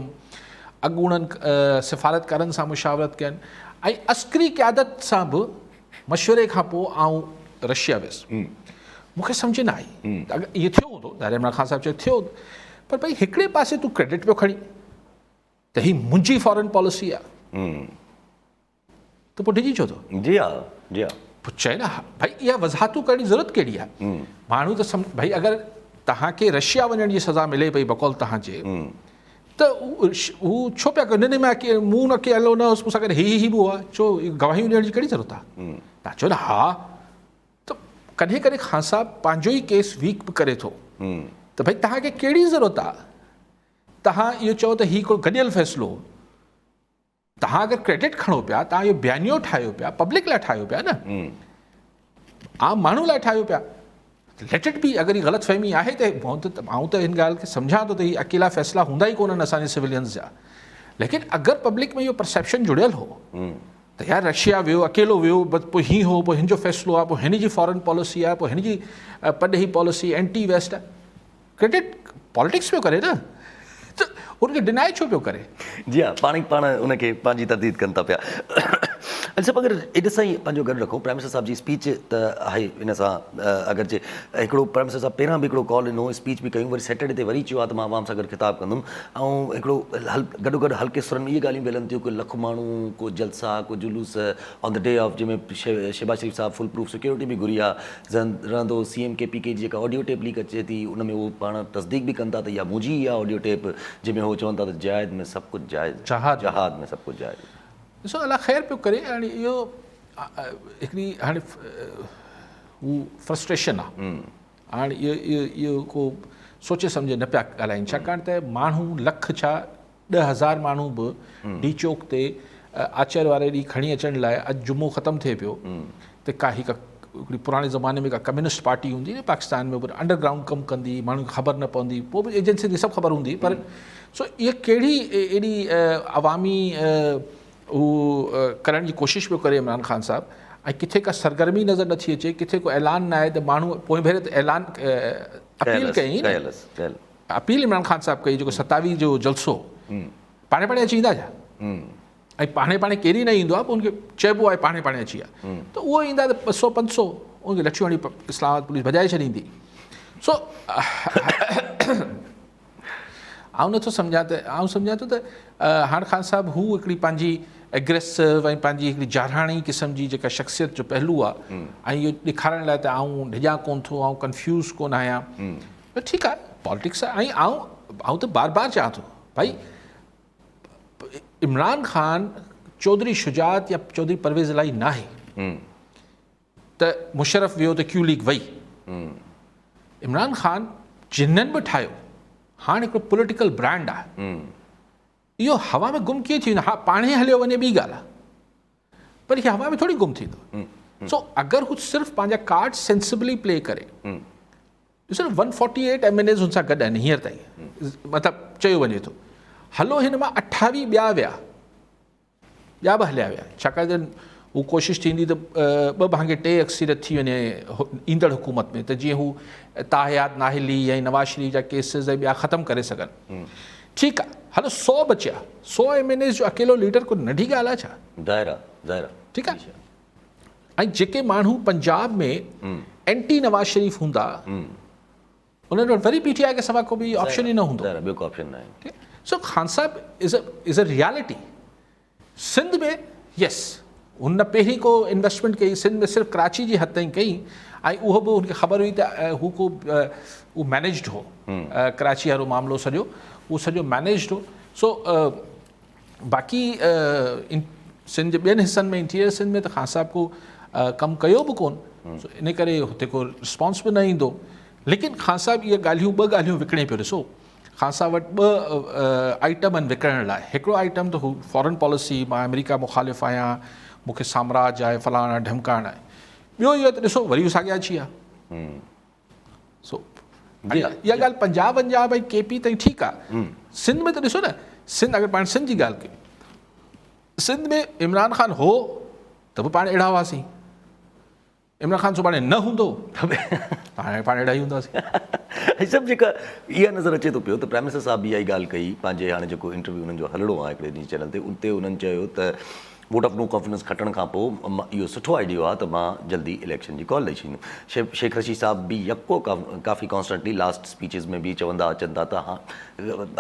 اڳوڻن سفارتڪارن سان مشاورت ڪيم ۽ عسڪري قيادت سان به مشوري کان پوء آئون رشيا ويس مون کي سمجهه نه آئي اگر ائين ٿيو هوندو ظاهر عمران خان صاحب چيو ٿيو هوندو پر ڀئي هڪڙي پاسي تون ڪريڊٽ پيو کڻي ته هي منهنجي فارن پاليسي آ ته پوء ڊڄي ڇو ٿو؟ جي ها جي ها. پوء چئي نه ڀئي اها وضاحتون ڪرڻ جي ضرورت ڪهڙي آهي؟ ماڻهو ته سمجھ ڀئي اگر توهان کي رشيا وڃڻ جي سزا ملي پئي بقول توهان جي ته هو ڇو پيا ڪيو نه نه مان مون نه اڪيلو نه هوس مون سان گڏ هي هي به هئا ڇو گواهيون ڏيڻ جي ڪهڙي ضرورت آهي؟ توهان چئو نه ها ته ڪڏهن ڪڏهن خان صاحب پنهنجو ئي ڪيس ويڪ به ڪري ٿو ته ڀئي توهان کي ڪهڙي ضرورت آهي توهان اهو چئو ته هي هڪڙو گڏيل فيصلو هو توهان اگر ڪريڊٽ کڻو پيا توهان اهو بيانيو ٺاهيو پيا پبلڪ لاء ٺاهيو پيا نه عام ماڻهو لاء ٺاهيو پيا ليٽ it بي اگر هي غلط فهمي آهي ته آئون ته هن ڳالهه کي سمجهان ٿو ته هي اڪيلا فيصلا هوندا ئي ڪونهن اسان جي سويلينز جا ليڪن اگر پبلڪ ۾ اهو پرسيپشن جڙيل هو ته يار رشيا ويو اڪيلو ويو بس پوء هي هو پوء هن جو فيصلو آهي پوء هن جي فارن پاليسي آهي پوء هن جي پرڏيهي پاليسي اينٽي ويسٽ آهي ڪريڊٽ پاليٽڪس پيو ڪري نه ته ان کي ڊنائي ڇو پيو ڪري. جي ها پاڻ ئي پاڻ ان کي پنهنجي ترديد ڪن ٿا پيا. علي صاحب اگر ان سان ئي پنهنجو گڏ رکون پرائم منسٽر صاحب جي اسپيچ ته آهي ان سان اگرچه هڪڙو پرائم منسٽر صاحب پهريان به هڪڙو ڪال ڏنو اسپيچ به ڪيون وري سيٽرڊي تي وري چيو آهي ته مان عوام سان گڏ خطاب ڪندم ۽ هڪڙو گڏو گڏ هلڪي سرن ۾ اهي ڳالهيون به هلن ٿيون ڪو لک ماڻهو ڪو جلسا ڪو جلوس آن the D of جنهن ۾ شهباز شريف صاحب فول پروف سيڪيورٽي به گهري آهي رهندو سي ايم ڪي پي ڪي جي جيڪا آڊيو ٽيپ ليڪ اچي ٿي ان ۾ هو پاڻ تصديق به ڪن ٿا ته اها منهنجي ئي آهي آڊيو ٽيپ جنهن ۾ هو چون ٿا ته جهاد ۾ سڀ ڪجهه جائز جهاد ۾ سڀ ڪجهه جائز. ڏسو الله خير پيو ڪري هاڻي اهو هڪڙي هاڻي هو فرسٽريشن آ هاڻي اهو اهو ڪو سوچي سمجهي نه پيا ڳالهائين ڇاڪاڻ ته ماڻهو لک ڇا 10,000 ماڻهو به ڊي چوڪ تي آچر واري ڏينهن کڻي اچڻ لاء اڄ جمعو ختم ٿئي پيو ته ڪا هڪ هڪڙي پراڻي زماني ۾ ڪا ڪميونسٽ پارٽي هوندي نه پاڪستان ۾ انڊر گرائونڊ ڪم ڪندي ماڻهن کي خبر نه پوندي پوء به ايجنسين کي سڀ خبر هوندي پر سو اها ڪهڙي ايڏي عوامي هو ڪرڻ جي ڪوشش پيو ڪري عمران خان صاحب ۽ ڪٿي ڪا سرگرمي نظر نٿي اچي ڪٿي ڪو اعلان نه آهي ته ماڻهو پوئين ڀيري ته اعلان اپيل ڪئي نه اپيل عمران خان صاحب ڪئي جيڪو 27 جو جلسو پاڻي پاڻي اچي ايندا ڇا ۽ پاڻي پاڻي ڪيري نه ايندو آهي پوء ان کي چئبو آهي پاڻي پاڻي اچي ويا ته اهو ايندا ته 200 500 ان کي لٺيون هڻي اسلام آباد پوليس ڀڄائي ڇڏيندي سو آئون نٿو سمجهان ته آئون سمجهان ٿو ته هاڻ خان صاحب هو هڪڙي پنهنجي اگريسو ۽ پنهنجي هڪڙي جارحاڻي قسم جي جيڪا شخصيت جو پهلو آهي ۽ اهو ڏيکارڻ لاء ته آئون ڊڄان ڪونه ٿو آئون ڪنفيوز ڪونه آهيان ته ٺيڪ آهي پالٽڪس آهي ۽ آئون آئون ته بار بار چوان ٿو ڀائي عمران خان چوڌري شجاعت يا چوڌري پرويز الاهي ناهي ته مشرف ويو ته ڪيو ليگ وئي عمران خان جنن به ٺاهيو هاڻ هڪڙو پوليٽيڪل برانڊ آهي اهو هوا ۾ گم ڪيئن ٿي ويندو ها پاڻهي هليو وڃي ٻي ڳالهه آهي پر هي هوا ۾ ٿوري گم ٿيندو سو اگر هو صرف پنهنجا ڪارڊ سينسبلي پلي ڪري ڏسو نه 148 ايم اين ايز هن سان گڏ آهن هينئر تائين مطلب چيو وڃي ٿو هلو هن مان 28 ٻيا ويا ٻيا به هليا ويا ڇاڪاڻ ته هو ڪوشش ٿيندي ته ٻه ڀاڱي ٽي اڪثريت ٿي وڃي ايندڙ حڪومت ۾ ته جيئن هو تاحيات نااهلي ۽ نواز شريف جا ڪيسز ۽ ٻيا ختم ڪري سگهن ٺيڪ آ هلو 100 بچيا 100 ايم اين ايز جو اڪيلو ليڊر ڪو ننڍي ڳالهه آ ڇا ظاهر آ ظاهر آ ٺيڪ آ ۽ جيڪي ماڻهو پنجاب ۾ اينٽي نواز شريف هوندا انهن وٽ وري پي ٽي آء کي سوا ڪو به آپشن ئي نه هوندو. ٻيو ڪو آپشن نه آهي. سو خان صاحب از از ا ريالٽي سنڌ ۾ يس هن نه پهرين ڪو انويسٽمينٽ ڪئي سنڌ ۾ صرف ڪراچي جي حد تائين ڪئي ۽ اهو به هن کي خبر هئي ته هو ڪو اهو مينيجڊ هو ڪراچي وارو معاملو سڄو اهو سڄو مينيجڊ هو سو باقي سنڌ جي ٻين حصن ۾ انٽيريئر سنڌ ۾ ته خان صاحب ڪو ڪم ڪيو به ڪون سو ان ڪري هتي ڪو رسپانس به نه ايندو. ليڪن خان صاحب اهي ڳالهيون ٻه ڳالهيون وڪڻي پيو ڏسو خان صاحب وٽ ٻه آئٽم آهن وڪڻڻ لاء هڪڙو آئٽم ته هو فارن پاليسي مان آمريڪا مخالف آهيان مون کي سامراج آهي فلاڻ آهي ڍمڪاڻ آهي ٻيو اهو ته ڏسو وري ساڳيا اچي ويا سو اها ڳالهه پنجاب ونجاب ۽ ڪي پي تائين ٺيڪ آهي سنڌ ۾ ته ڏسو نه سنڌ اگر پاڻ سنڌ جي ڳالهه ڪيون سنڌ ۾ عمران خان هو ته به پاڻ اهڙا هئاسين عمران خان سڀاڻي نه هوندو ته هاڻي پاڻ اهڙا ئي هونداسين. هي سڀ جيڪا اها نظر اچي ٿو پيو ته پرائم منسٽر صاحب به اها ئي ڳالهه ڪئي پنهنجي هاڻي جيڪو انٽرويو انهن جو هلڻو آهي هڪڙي نيوز چينل تي اتي انهن چيو ته ووٽ آف نو ڪانفيڊنس کٽڻ کان پوء اهو سٺو آئيڊيو آهي ته مان جلدي اليڪشن جي ڪال ڏئي ڇڏيندم. شيخ رشيد صاحب به يڪو ڪافي ڪانسٽنٽلي لاسٽ اسپيچز ۾ به چوندا اچن ٿا ته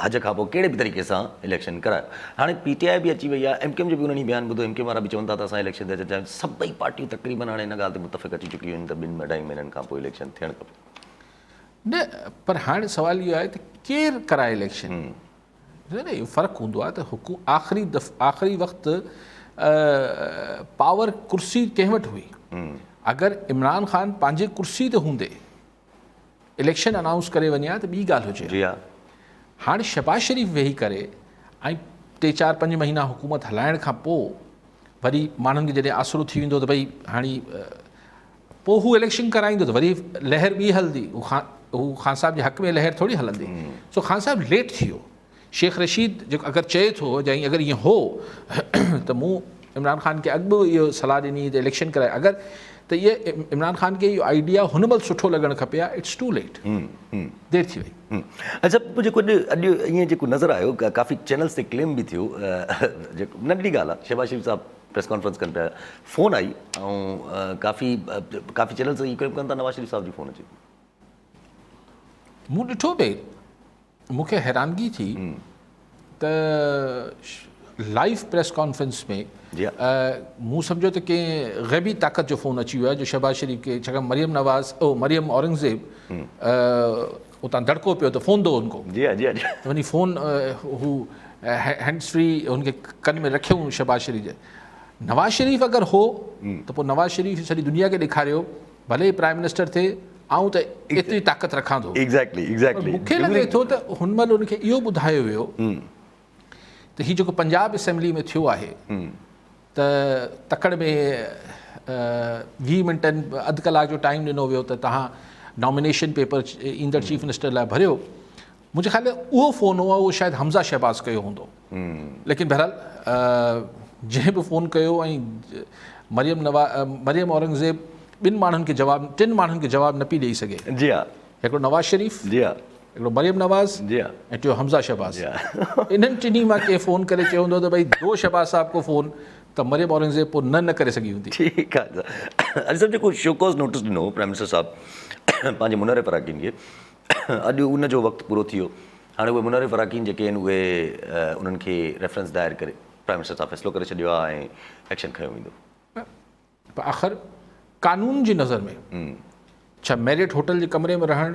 حج کان پوء ڪهڙي به طريقي سان اليڪشن ڪرايو. هاڻي پي ٽي آء به اچي وئي آهي، ايم ڪيو ايم جو به انهن ئي بيان ٻڌو، ايم ڪيو ايم وارا به چون ٿا ته اسان اليڪشن تي اچڻ چاهيون ٿا. سڀئي پارٽيون تقريبن هاڻي ان ڳالهه تي متفق اچي چڪيون آهن ته ٻن اڍائي مهينن کان پوء اليڪشن ٿيڻ کپي. نه پر هاڻي سوال اهو آهي ته ڪير ڪرائي اليڪشن؟ نه اهو فرق هوندو آهي ته آخري آخري وقت پاور ڪرسي ڪنهن وٽ هئي؟ اگر عمران خان پنهنجي ڪرسي تي هوندي اليڪشن انائونس ڪري وڃي ها ته ٻي ڳالهه هجي ها. هاڻي شهباز شريف ويهي ڪري ۽ ٽي چار پنج مهينا حڪومت هلائڻ کان پوء وري ماڻهن کي جڏهن آسرو ٿي ويندو ته ڀئي هاڻي پوء هو اليڪشن ڪرائيندو ته وري لهر ٻي هلندي هو خان صاحب جي حق ۾ لهر ٿوري هلندي سو خان صاحب ليٽ ٿي ويو شيخ رشيد جيڪو اگر چئي ٿو يا اگر ائين هو ته مون عمران خان کي اڳ به اهو صلاح ڏني ته اليڪشن ڪرائي اگر ته اهي عمران خان کي اهو آئيڊيا هن مهل سٺو لڳڻ کپي ها it's two late دير ٿي وئي. اڇا پوء جيڪو اڄ اڄ ائين جيڪو نظر آيو ڪافي چينلز تي ڪليم به ٿيو جيڪو ننڍڙي ڳالهه آهي شهباز شريف صاحب پريس ڪانفرنس ڪن پيا فون آئي ۽ ڪافي ڪافي چينلز اهو ڪليم ڪن ٿا نواز شريف صاحب جي فون اچي ٿي. مون ڏٺو پئي مون کي حيرانگي ٿي ته لائيو پريس ڪانفرنس ۾ مون سمجهيو ته ڪنهن غيبي طاقت جو فون اچي ويو آهي جو شهباز شريف کي ڇاڪاڻ مريم نواز او مريم اورنگزيب اتان دڙڪو پيو ته فون دو ان کو جي جي جي ته وڃي فون هو هينڊز فري هن کي ڪن ۾ رکيو شهباز شريف جي نواز شريف اگر هو ته پوء نواز شريف سڄي دنيا کي ڏيکاريو ڀلي پرائم منسٽر ٿئي آئون ته ايتري طاقت رکان ٿو. ايگزيڪٽلي ايگزيڪٽلي مون کي لڳي ٿو ته هن مهل ان کي اهو ٻڌايو ويو ته هي جيڪو پنجاب اسيمبلي ۾ ٿيو آهي ته تڪڙ ۾ 20 منٽن اڌ ڪلاڪ جو ٽائيم ڏنو ويو ته توهان نامينيشن پيپر ايندڙ چيف منسٽر لاء ڀريو منهنجي خيال ۾ اهو فون هو اهو شايد حمزه شهباز ڪيو هوندو ليڪن بهرحال جنهن به فون ڪيو ۽ مريم نوا مريم اورنگزيب ٻن ماڻهن کي جواب ٽن ماڻهن کي جواب نه پئي ڏئي سگهي جي ها هڪڙو نواز شريف جي ها هڪڙو مريم نواز جي ها ۽ ٽيو حمزه شهباز انهن ٽنهي مان ڪنهن فون ڪري چيو هوندو ته ڀئي دو شهباز صاحب کو فون ته مريم اورنگزيب پوء نه نه ڪري سگهي هوندي. ٺيڪ آهي علي صاحب جيڪو شوڪاز نوٽس ڏنو پرائم منسٽر صاحب پنهنجي منحرف اراڪين کي اڄ ان جو وقت پورو ٿي ويو هاڻي اهي منحرف اراڪين جيڪي آهن اهي انهن کي ريفرنس دائر ڪري پرائم منسٽر صاحب فيصلو ڪري ڇڏيو آهي ۽ ايڪشن کنيو ويندو. پر آخر قانون جي نظر ۾ ڇا ميريٽ هوٽل جي ڪمري ۾ رهڻ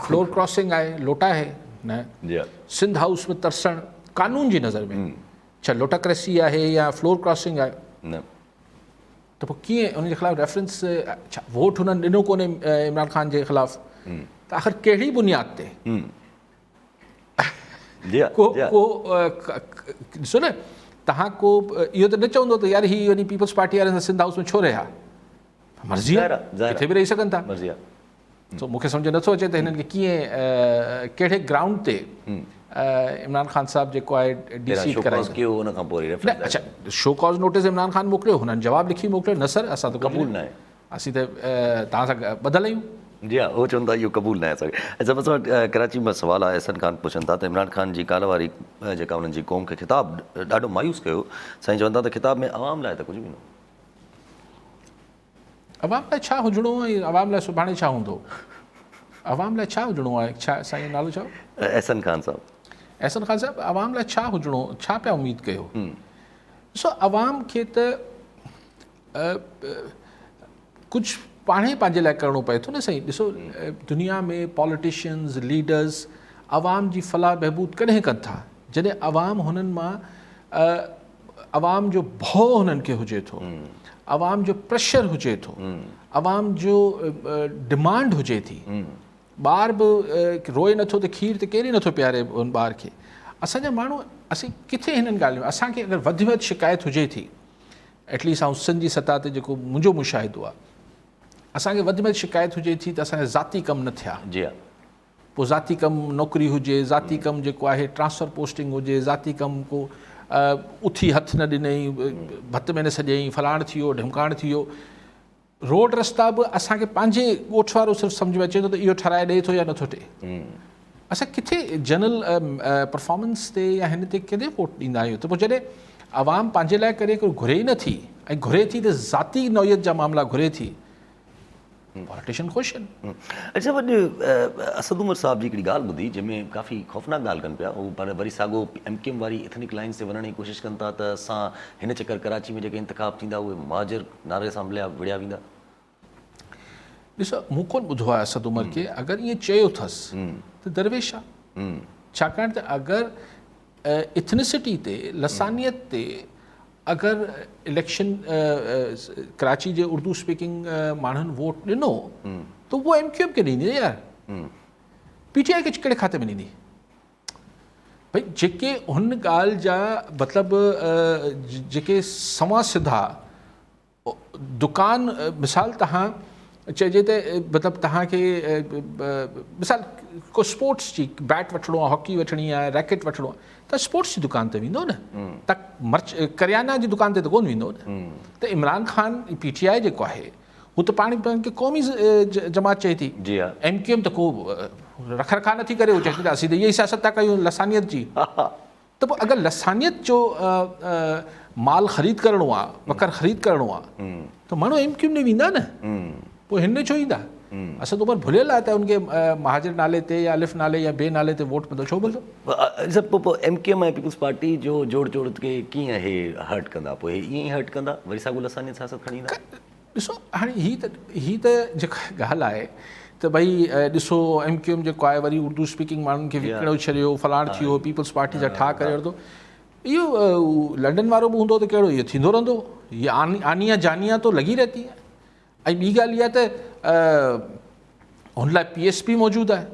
فلور ڪراسنگ آهي لوٽا آهي نه سنڌ هائوس ۾ ترسڻ قانون جي نظر ۾ ڇا لوٽاڪريسي آهي يا فلور ڪراسنگ آهي نه ته پوء ڪيئن ان جي خلاف ريفرنس ڇا ووٽ هنن ڏنو ڪونهي عمران خان جي خلاف ته آخر ڪهڙي بنياد تي ڪو ڪو ڏسو نه تهان ڪو اهو ته نه چوندو ته يار هي وڃي پيپلز پارٽي وارن سان سنڌ هائوس ۾ ڇو رهيا مرضي آهي ڪٿي به رهي سگهن ٿا مرضي آهي سو مون کي سمجهه نٿو اچي ته هنن کي ڪيئن ڪهڙي گرائونڊ تي عمران خان صاحب جيڪو آهي ڊي سيٽ ڪرائي ڪيو ان کان پوء نه اڇا show cause notice Imran Khan موڪليو هنن جواب لکي موڪليو نه سر اسان ته قبول نه آهي اسين ته توهان سان ٻڌل آهيون. جي ها هو چون ٿا اهو قبول ناهي اسان کي. اڇا بس ڪراچي مان سوال آهي احسن خان پڇن ٿا ته عمران خان جي ڪالهه واري جيڪا انهن جي قوم کي خطاب ڏاڍو مايوس ڪيو سائين چون ٿا ته خطاب ۾ عوام لاء ته ڪجهه به نه هو. عوام لاء ڇا هجڻو ۽ عوام لاء سڀاڻي ڇا هوندو؟ عوام لاء ڇا هجڻو آهي؟ ڇا سائين جو نالو ڇا هو؟ احسن خان صاحب. احسن خان صاحب عوام لاء ڇا هجڻو ڇا پيا اميد ڪيو؟ ڏسو عوام کي ته ڪجهه پاڻهي پنهنجي لاء ڪرڻو پئي ٿو نه سائين ڏسو دنيا ۾ پاليٽيشنز ليڊرز عوام جي فلاح بهبود ڪڏهن ڪن ٿا جڏهن عوام هنن مان عوام جو ڀؤ هنن کي هجي ٿو. عوام جو پريشر هجي ٿو، عوام جو ڊمانڊ هجي ٿي، ٻار به روئي نٿو ته کير ته ڪير ئي نٿو پياري ان ٻار کي. اسان جا ماڻهو اسين ڪٿي هنن ڳالهين ۾ اسان کي اگر وڌ ۾ وڌ شڪايت هجي ٿي ايٽليسٽ آئون سنڌ جي سطح تي جيڪو منهنجو مشاهدو آهي اسان کي وڌ ۾ وڌ شڪايت هجي ٿي ته اسان جا ذاتي ڪم نه ٿيا. جي ها. پوء ذاتي ڪم نوڪري هجي، ذاتي ڪم جيڪو آهي ٽرانسفر پوسٽنگ هجي، ذاتي ڪم ڪو اٿي هٿ نه ڏنئي، ڀت ۾ نه سڄيائين، فلاڻ ٿي ويو، ڍمڪاڻ ٿي ويو. روڊ رستا به اسان کي پنهنجي ڳوٺ وارو صرف سمجهه ۾ اچي ٿو ته اهو ٺهرائي ڏئي ٿو يا نٿو ڏئي. اسان ڪٿي جنرل پرفارمنس تي يا هن تي ڪڏهن ووٽ ڏيندا آهيون ته پوء جڏهن عوام پنهنجي لاء ڪڏهن ڪو گهري ئي نٿي ۽ گهري ٿي ته ذاتي نوعيت جا معاملا گهري ٿي، پاليٽيشن خوش آهن. اچا وڏ اسد عمر صاحب جي هڪڙي ڳالهه ٻڌي جنهن ۾ ڪافي خوفناڪ ڳالهه ڪن پيا هو پر وري ساڳو ايم ڪيو ايم واري ايٿنڪ لائنز تي وڃڻ جي ڪوشش ڪن ٿا ته اسان هن چڪر ڪراچي ۾ جيڪي انتخاب ٿيندا اهي مهاجر نعري سان مليا وڙهيا ويندا. ڏسو مون ڪونه ٻڌو آهي اسد عمر کي اگر ائين چيو اٿس ته درويش آ ڇاڪاڻ ته اگر ايٿنسٽي تي لسانيت تي اگر اليڪشن ڪراچي جي اردو اسپيڪنگ ماڻهن ووٽ ڏنو ته اهو ايم ڪيو ايم کي ڏيندي نه يار پي ٽي آء کي ڪهڙي کاتي ۾ ڏيندي ڀئي جيڪي هن ڳالهه جا مطلب جيڪي سنوان سڌا دڪان مثال تهان چئجي ته مطلب تهان کي مثال ڪو اسپورٽس جي بيٽ وٺڻو آهي هاڪي وٺڻي آهي ريڪيٽ وٺڻو آهي ته اسپورٽس جي دڪان تي ويندو نه ته مرچ ڪريانا جي دڪان تي ته ڪون ويندو نه ته Imran Khan P T I جيڪو آهي هو ته پاڻ پاڻ کي قومي جماعت چئي ٿي جي ها ايم ڪيو ايم ته ڪو رک رکا نٿي ڪري هو چئي ٿي ته اسين ته اها ئي سياست ٿا ڪيون لسانيت جي ته پوء اگر لسانيت جو مال خريد ڪرڻو آ، وکر خريد ڪرڻو آ ته ماڻهو ايم ڪيو ايم ڏي ويندا نه، پوء هن ڏي ڇو ايندا؟ اسد عمر ڀليل آ ته ان کي مهاجر نالي تي يا الف نالي يا بي نالي تي ووٽ ملندو، ڇو ملندو؟ سر پوء M Q M ۽ peoples party جو جوڙ جوڙ کي ڪيئن هي هرٽ ڪندا؟ پوء هي ائين ئي هرٽ ڪندا وري ساڳو لسانيت سياست کڻي ايندا؟ ڏسو هاڻي هي ته هي ته جيڪا ڳالهه آهي ته ڀئي ڏسو ايم ڪيو ايم جيڪو آهي وري اردو اسپيڪنگ ماڻهن کي وڪڻيو ڇڏيو فلاڻ ٿي ويو پيپلز پارٽي جا ٺاهه ڪري ورتو اهو لنڊن وارو به هوندو ته ڪهڙو اهو ٿيندو رهندو هي آنيا جانيا تو لڳي رهتي هي ۽ ٻي ڳالهه اها ته هن لاء پي ايس پي موجود آهي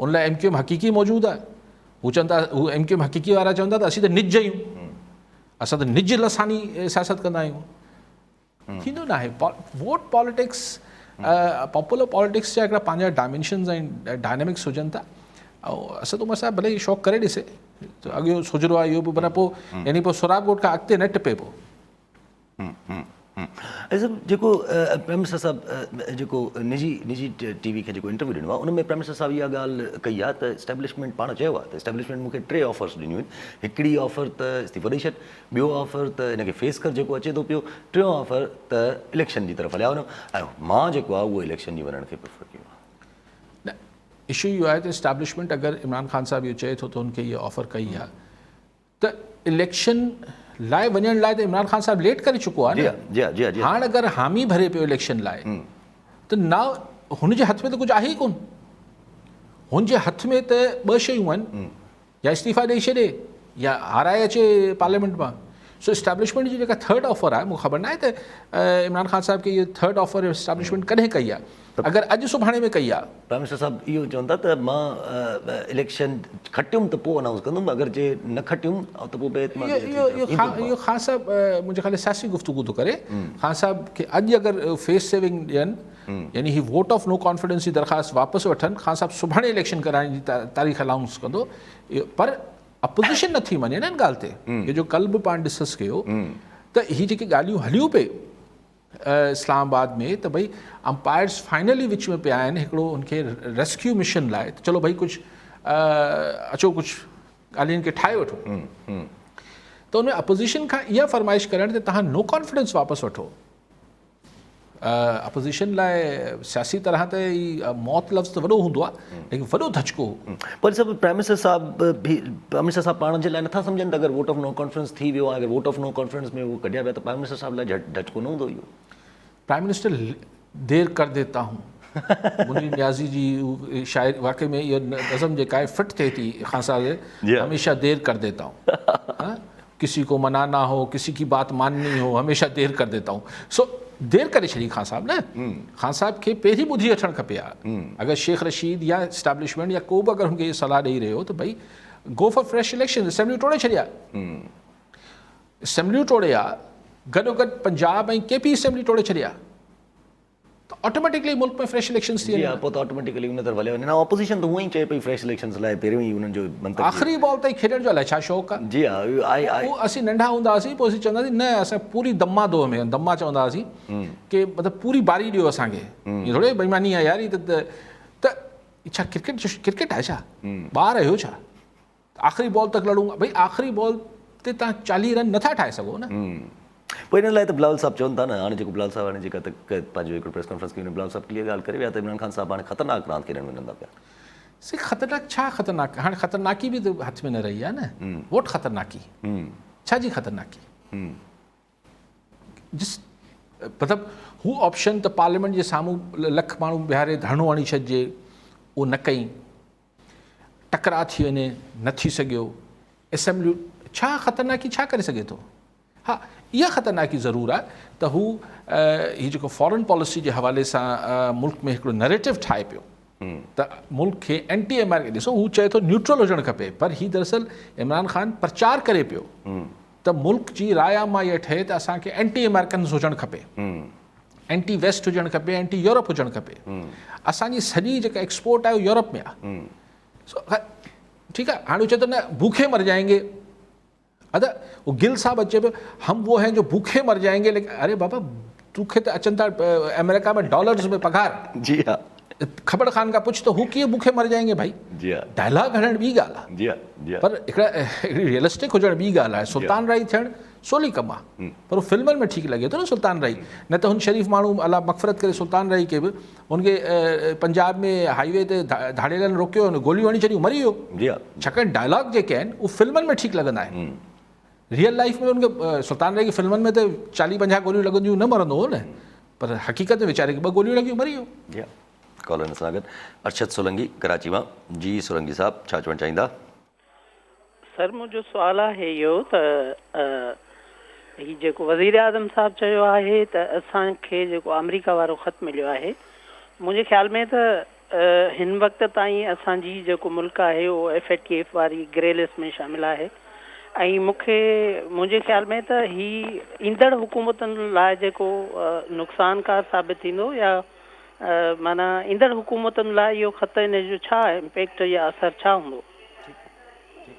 ان لاء ايم ڪيو ايم حقيقي موجود آهي هو چون ٿا هو ايم ڪيو ايم حقيقي وارا چون ٿا ته اسين ته نج آهيون اسان ته نج لساني سياست ڪندا آهيون ٿيندو ناهي ووٽ پاليٽڪس پاپولر پاليٽڪس جا هڪڙا پنهنجا ڊائمينشنز ۽ ڊائنامڪس هجن ٿا ۽ اسد عمر صاحب ڀلي شوق ڪري ڏسي اڳيو سوجهرو آهي اهو به معنيٰ پوء يعني پوء سهراب ڳوٺ کان اڳتي نه ٽپي پوء. ۽ صاحب جيڪو پرائم منسٽر صاحب جيڪو نجي نجي ٽي وي کي جيڪو انٽرويو ڏنو آهي ان ۾ پرائم منسٽر صاحب اها ڳالهه ڪئي آهي ته اسٽيبلشمينٽ پاڻ چيو آهي ته اسٽيبلشمينٽ مون کي ٽي آفرس ڏنيون آهن هڪڙي آفر ته استعيفو ڏئي ڇڏ ٻيو آفر ته ان کي فيس ڪر جيڪو اچي ٿو پيو، ٽيون آفر ته اليڪشن جي طرف هليا وڃو ۽ مان جيڪو آهي اهو اليڪشن جي وڃڻ کي پريفر ڪيو آهي. نه اشو اهو آهي ته اسٽيبلشمينٽ اگر عمران خان صاحب اهو چئي ٿو ته هن کي اها آفر ڪئي آهي ته اليڪشن لاء وڃڻ لاء ته عمران خان صاحب ليٽ ڪري چڪو آهي نه جي جي جي هاڻ اگر حامي ڀري پيو اليڪشن لاء ته نا هن جي هٿ ۾ ته ڪجهه آهي ئي ڪونه هن جي هٿ ۾ ته ٻه شيون آهن يا استعيفا ڏئي ڇڏي يا هارائي اچي پارليامينٽ مان. سو اسٽيبلشمينٽ جي جيڪا ٿرڊ آفر آهي مون کي خبر ناهي ته عمران خان صاحب کي اها ٿرڊ آفر اسٽيبلشمينٽ ڪڏهن ڪئي آهي اگر اڄ سڀاڻي ۾ ڪئي آهي. پرائم منسٽر صاحب اهو چون ٿا ته مان اليڪشن کٽيم ته پوء انائونس ڪندم اگر جي نه کٽيم ته پوء بي اعتمادي اهو اهو خان صاحب منهنجي خيال سياسي گفتگو ٿو ڪري خان صاحب کي اڄ اگر فيس سيونگ ڏين يعني هي ووٽ آف نو ڪانفيڊنس جي درخواست واپس وٺن، خان صاحب سڀاڻي اليڪشن ڪرائڻ جي تاريخ الائونس ڪندو پر اپوزيشن نٿي مڃي نه ان ڳالهه تي. اهو جو ڪل به پاڻ ڊسڪس ڪيو ته هي جيڪي ڳالهيون هليون پئي اسلام آباد ۾ ته ڀئي امپائرز فائنلي وچ ۾ پيا آهن هڪڙو ان کي ريسڪيو مشن لاء ته چلو ڀئي ڪجهه اچو ڪجهه ڳالهين کي ٺاهي وٺو ته ان ۾ اپوزيشن کان اها فرمائش ڪرڻ ته تهان نو ڪانفيڊنس واپس وٺو اپوزيشن لاء سياسي طرح ته هي موت لفظ ته وڏو هوندو آهي ليڪن وڏو ڌچڪو هو. پر سڀ پرائم منسٽر صاحب به پرائم منسٽر صاحب پاڻ جي لاء نٿا سمجهن ته اگر ووٽ آف نو ڪانفيڊنس ٿي ويو ۽ اگر ووٽ آف نو ڪانفيڊنس ۾ هو ڪڍيا ويا ته پرائم منسٽر صاحب لاء ڌچڪو نه هوندو اهو. پرائم منسٽر دير ڪر ديتا هون منير نيازي جي شاعري واقعي ۾ اها نظم جيڪا آهي فٽ ٿئي ٿي خان صاحب هميشه دير ڪر ديتا هون. ڪسي ڪو منانا هو ڪسي ڪي بات مانني هو هميشه دير ڪر ديتا هون سو دير ڪري ڇڏي خان صاحب نه خان صاحب کي پهرين ٻڌي وٺڻ کپي ها اگر شيخ رشيد يا اسٽيبلشمينٽ يا ڪو به اگر هن کي صلاح ڏئي رهيو ته ڀئي گو فار فريش اليڪشن اسيمبليون ٽوڙي ڇڏيا اسيمبليون ٽوڙي ها گڏو گڏ پنجاب ۽ ڪي پي اسيمبلي ٽوڙي ڇڏيا ته آٽوميٽڪلي ملڪ ۾ فريش اليڪشنز ٿي وڃن. جي ها پوء ته آٽوميٽڪلي ان طرف هليا وڃن ها اپوزيشن ته هونئن ئي چئي پئي فريش اليڪشنز لاء پهريون ئي انهن جو منطق آخري بال تائين کيڏڻ جو الائي ڇا شوق آهي. جي ها اهو آء آء. پوء اسين ننڍا هوندا هئاسين پوء اسين چوندا هئاسين نه اسان پوري دما دو ۾ دما چوندا هئاسين ڪي مطلب پوري باري ڏيو اسان کي ائين ٿوري بيماني آهي يار هي ته ته ڇا ڪرڪيٽ ڪرڪيٽ آهي ڇا ٻار آهيو ڇا آخري بال تڪ لڙون ڀئي آخري بال تي تان 40 رن نٿا ٺاهي سگهو نه. پوء ان لاء ته بلاول صاحب چون ٿا نه هاڻي جيڪو بلاول صاحب هاڻي جيڪا ته پنهنجو هڪڙو پريس ڪانفرنس ڪئي ان بلاول صاحب ڪليئر ڳالهه ڪري ويا ته عمران خان صاحب هاڻي خطرناڪ راند کيڏڻ وڃن ٿا پيا. سي خطرناڪ ڇا خطرناڪ هاڻي خطرناڪي به ته هٿ ۾ نه رهي آهي نه ووٽ خطرناڪي ڇا جي خطرناڪي جس مطلب هو آپشن ته پارليامينٽ جي سامهون لک ماڻهو بيهاري ڌرڻو هڻي ڇڏجي اهو نه ڪئي ٽڪراء ٿي وڃي، نه ٿي سگهيو، اسيمبليون ڇا خطرناڪي ڇا ڪري سگهي ٿو؟ ها اها خطرناڪي ضرور آهي ته هو هي جيڪو فارن پاليسي جي حوالي سان ملڪ ۾ هڪڙو نريٽو ٺاهي پيو ته ملڪ کي اينٽي آمريڪا ڏسو هو چئي ٿو نيوٽرل هجڻ کپي پر هي دراصل عمران خان پرچار ڪري پيو ته ملڪ جي راء عامه اها ٺهي ته اسان کي اينٽي آمريڪنز هجڻ کپي. اينٽي ويسٽ هجڻ کپي اينٽي يورپ هجڻ کپي اسان جي سڄي جيڪا ايڪسپورٽ آهي يورپ ۾ آهي سو ٺيڪ آهي هاڻي چئي ٿو نه ڀوکي مر جائين گي ادا وہ گل صاحب اچي پيو هم وہ ہیں جو ڀوکي مر جائين گي ليڪن اري بابا توکي ته اچن ٿا آمريڪا ۾ ڊالرز ۾ پگهار جي ها کبڙ خان کان پڇ ته هو ڪيئن ڀوکي مر جائين گي ڀائي جي ها ڊائلاگ هڻڻ ٻي ڳالهه آهي جي ها جي ها پر هڪڙا هڪڙي ريئلسٽڪ هجڻ ٻي ڳالهه آهي سلطان راهي ٿيڻ سولي ڪم آهي پر هو فلمن ۾ ٺيڪ لڳي ٿو نه سلطان راهي نه ته هن شريف ماڻهو الله مغفرت ڪري سلطان راهي کي به هن کي پنجاب ۾ هائي وي تي ڌاڙيلن روڪيو هن گوليون هڻي ڇڏيون مري ويو جي ها ڇاڪاڻ ڊائلاگ جيڪي آهن اهي فلمن ۾ ٺيڪ لڳندا آهن ريئل لائف ۾ هن کي سلطان راهي کي فلمن ۾ ته 40 50 گوليون لڳنديون نه مرندو هو نه پر حقيقت ۾ ويچاري کي ٻه گوليون لڳيون مري ويو. جي ها ڪالر سان گڏ ارشد سولنگي ڪراچي مان جي سولنگي صاحب ڇا چوڻ چاهيندا. سر منهنجو سوال آهي اهو ته هي جيڪو وزيراعظم صاحب چيو آهي ته اسان کي جيڪو آمريڪا وارو خط مليو آهي منهنجي خيال ۾ ته هن وقت تائين اسان جي جيڪو ملڪ آهي اهو ايف اي ٽي ايف واري گري لسٽ ۾ شامل آهي ۽ مون کي منهنجي خيال ۾ ته هي ايندڙ حڪومتن لاء جيڪو نقصانڪار ثابت ٿيندو يا معنيٰ ايندڙ حڪومتن لاء اهو خط ان جو ڇا امپيڪٽ يا اثر ڇا هوندو؟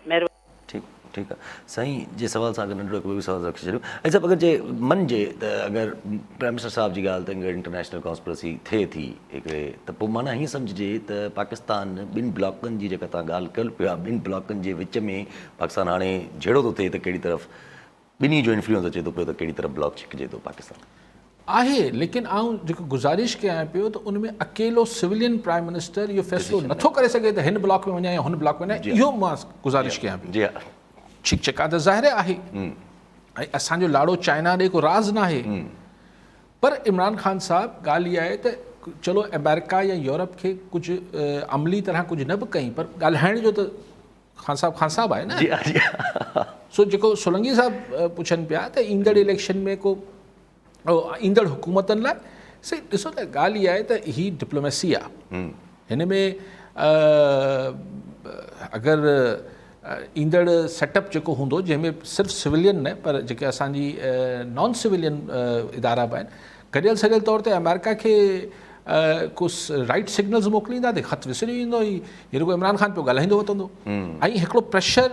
مهرباني. ٺيڪ ٺيڪ آ سائين جي سوال سان گڏ ننڍڙو هڪ ٻيو به سوال رکي ڇڏيو ۽ صاحب اگر جي مڃجي ته اگر پرائم منسٽر صاحب جي ڳالهه ته اگر انٽرنيشنل ڪانسپرسي ٿئي ٿي هڪڙي ته پوء معنيٰ هيئن سمجهجي ته پاڪستان ٻن بلاڪن جي جيڪا توهان ڳالهه ڪيل پيا ٻن بلاڪن جي وچ ۾ پاڪستان هاڻي جهيڙو ٿو ٿئي ته ڪهڙي طرف ٻنهي جو انفلوئنس اچي ٿو پيو ته ڪهڙي طرف بلاڪ ڇڪجي ٿو پاڪستان. آهي ليڪن آئون جيڪو گذارش ڪيان پيو ته ان ۾ اڪيلو سويلين پرائم منسٽر اهو فيصلو نٿو ڪري سگهي ته هن بلاڪ ۾ وڃان يا هن بلاڪ ۾ وڃان اهو مان گذارش ڪيان پيو. ڇڪ ڇڪان ته ظاهر آهي ۽ اسان جو لاڙو چائنا ڏي ڪو راز ناهي پر عمران خان صاحب ڳالهه اها آهي ته چلو آمريڪا يا يورپ کي ڪجهه عملي طرح ڪجهه نه به ڪئين پر ڳالهائڻ جو ته خان صاحب خان صاحب آهي نه جي ها جي ها سو جيڪو سولنگي صاحب پڇن پيا ته ايندڙ اليڪشن ۾ ڪو ايندڙ حڪومتن لاء سي ڏسو ته ڳالهه اها آهي ته هي ڊپلوميسي آهي هن ۾ اگر ايندڙ سيٽ اپ جيڪو هوندو جنهن ۾ صرف سويلين نه پر جيڪي اسانجي نان سويلين ادارا به آهن گڏيل سڏيل طور تي آمريڪا کي ڪو رائيٽ سگنلز موڪليندا ته خط وسري ويندو هي هي رڳو عمران خان پيو ڳالهائيندو وتندو ۽ هڪڙو پريشر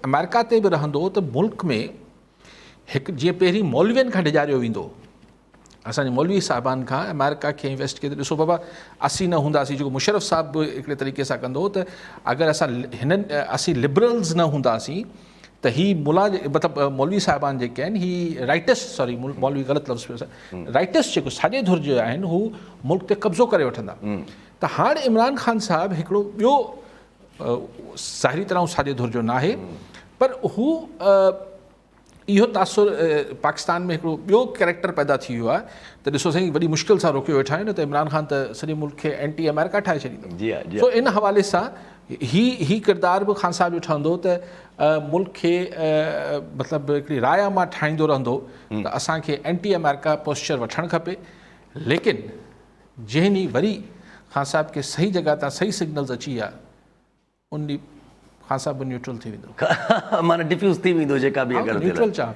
آمريڪا تي به رهندو ته ملڪ ۾ هڪ جيئن پهرين مولوين کان ڊيڄاريو ويندو اسان جي مولوي صاحبان کان آمريڪا کي ۽ ويسٽ کي ته ڏسو بابا اسين نه هونداسين جيڪو مشرف صاحب به هڪڙي طريقي سان ڪندو هو ته اگر اسان هنن اسين لبرلز نه هونداسين ته هي ملا مطلب مولوي صاحبان جيڪي آهن هي رائٽسٽ سوري مولوي غلط لفظ پيو رائٽسٽ جيڪو ساڄي ڌر جي آهن هو ملڪ تي قبضو ڪري وٺندا ته هاڻ عمران خان صاحب هڪڙو ٻيو ظاهري طرح ساڄي ڌر جو ناهي پر هو اهو تاثر پاڪستان ۾ هڪڙو ٻيو ڪريڪٽر پيدا ٿي ويو آهي ته ڏسو سائين وڏي مشڪل سان روڪيو ويٺا آهيون نه ته عمران خان ته سڄي ملڪ کي اينٽي آمريڪا ٺاهي ڇڏيندو. جي ها جي سو ان حوالي سان هي هي ڪردار به خان صاحب جو ٺهندو ته ملڪ کي مطلب هڪڙي راء عامه ٺاهيندو رهندو ته اسان کي اينٽي آمريڪا پوسچر وٺڻ کپي ليڪن جنهن ڏينهن وري خان صاحب کي صحيح جڳهه تان صحيح سگنلز اچي ويا ان ڏينهن خان صاحب به نيوٽرل ٿي ويندو. معنيٰ ڊفيوز ٿي ويندو جيڪا به اگر نيوٽرل چاهه.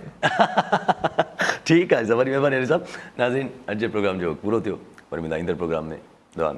ٺيڪ آهي وڏي مهرباني علي صاحب. ناظرين اڄ جي پروگرام جو وقت پورو ٿيو وري ملندا ايندڙ پروگرام ۾ دعا ۾.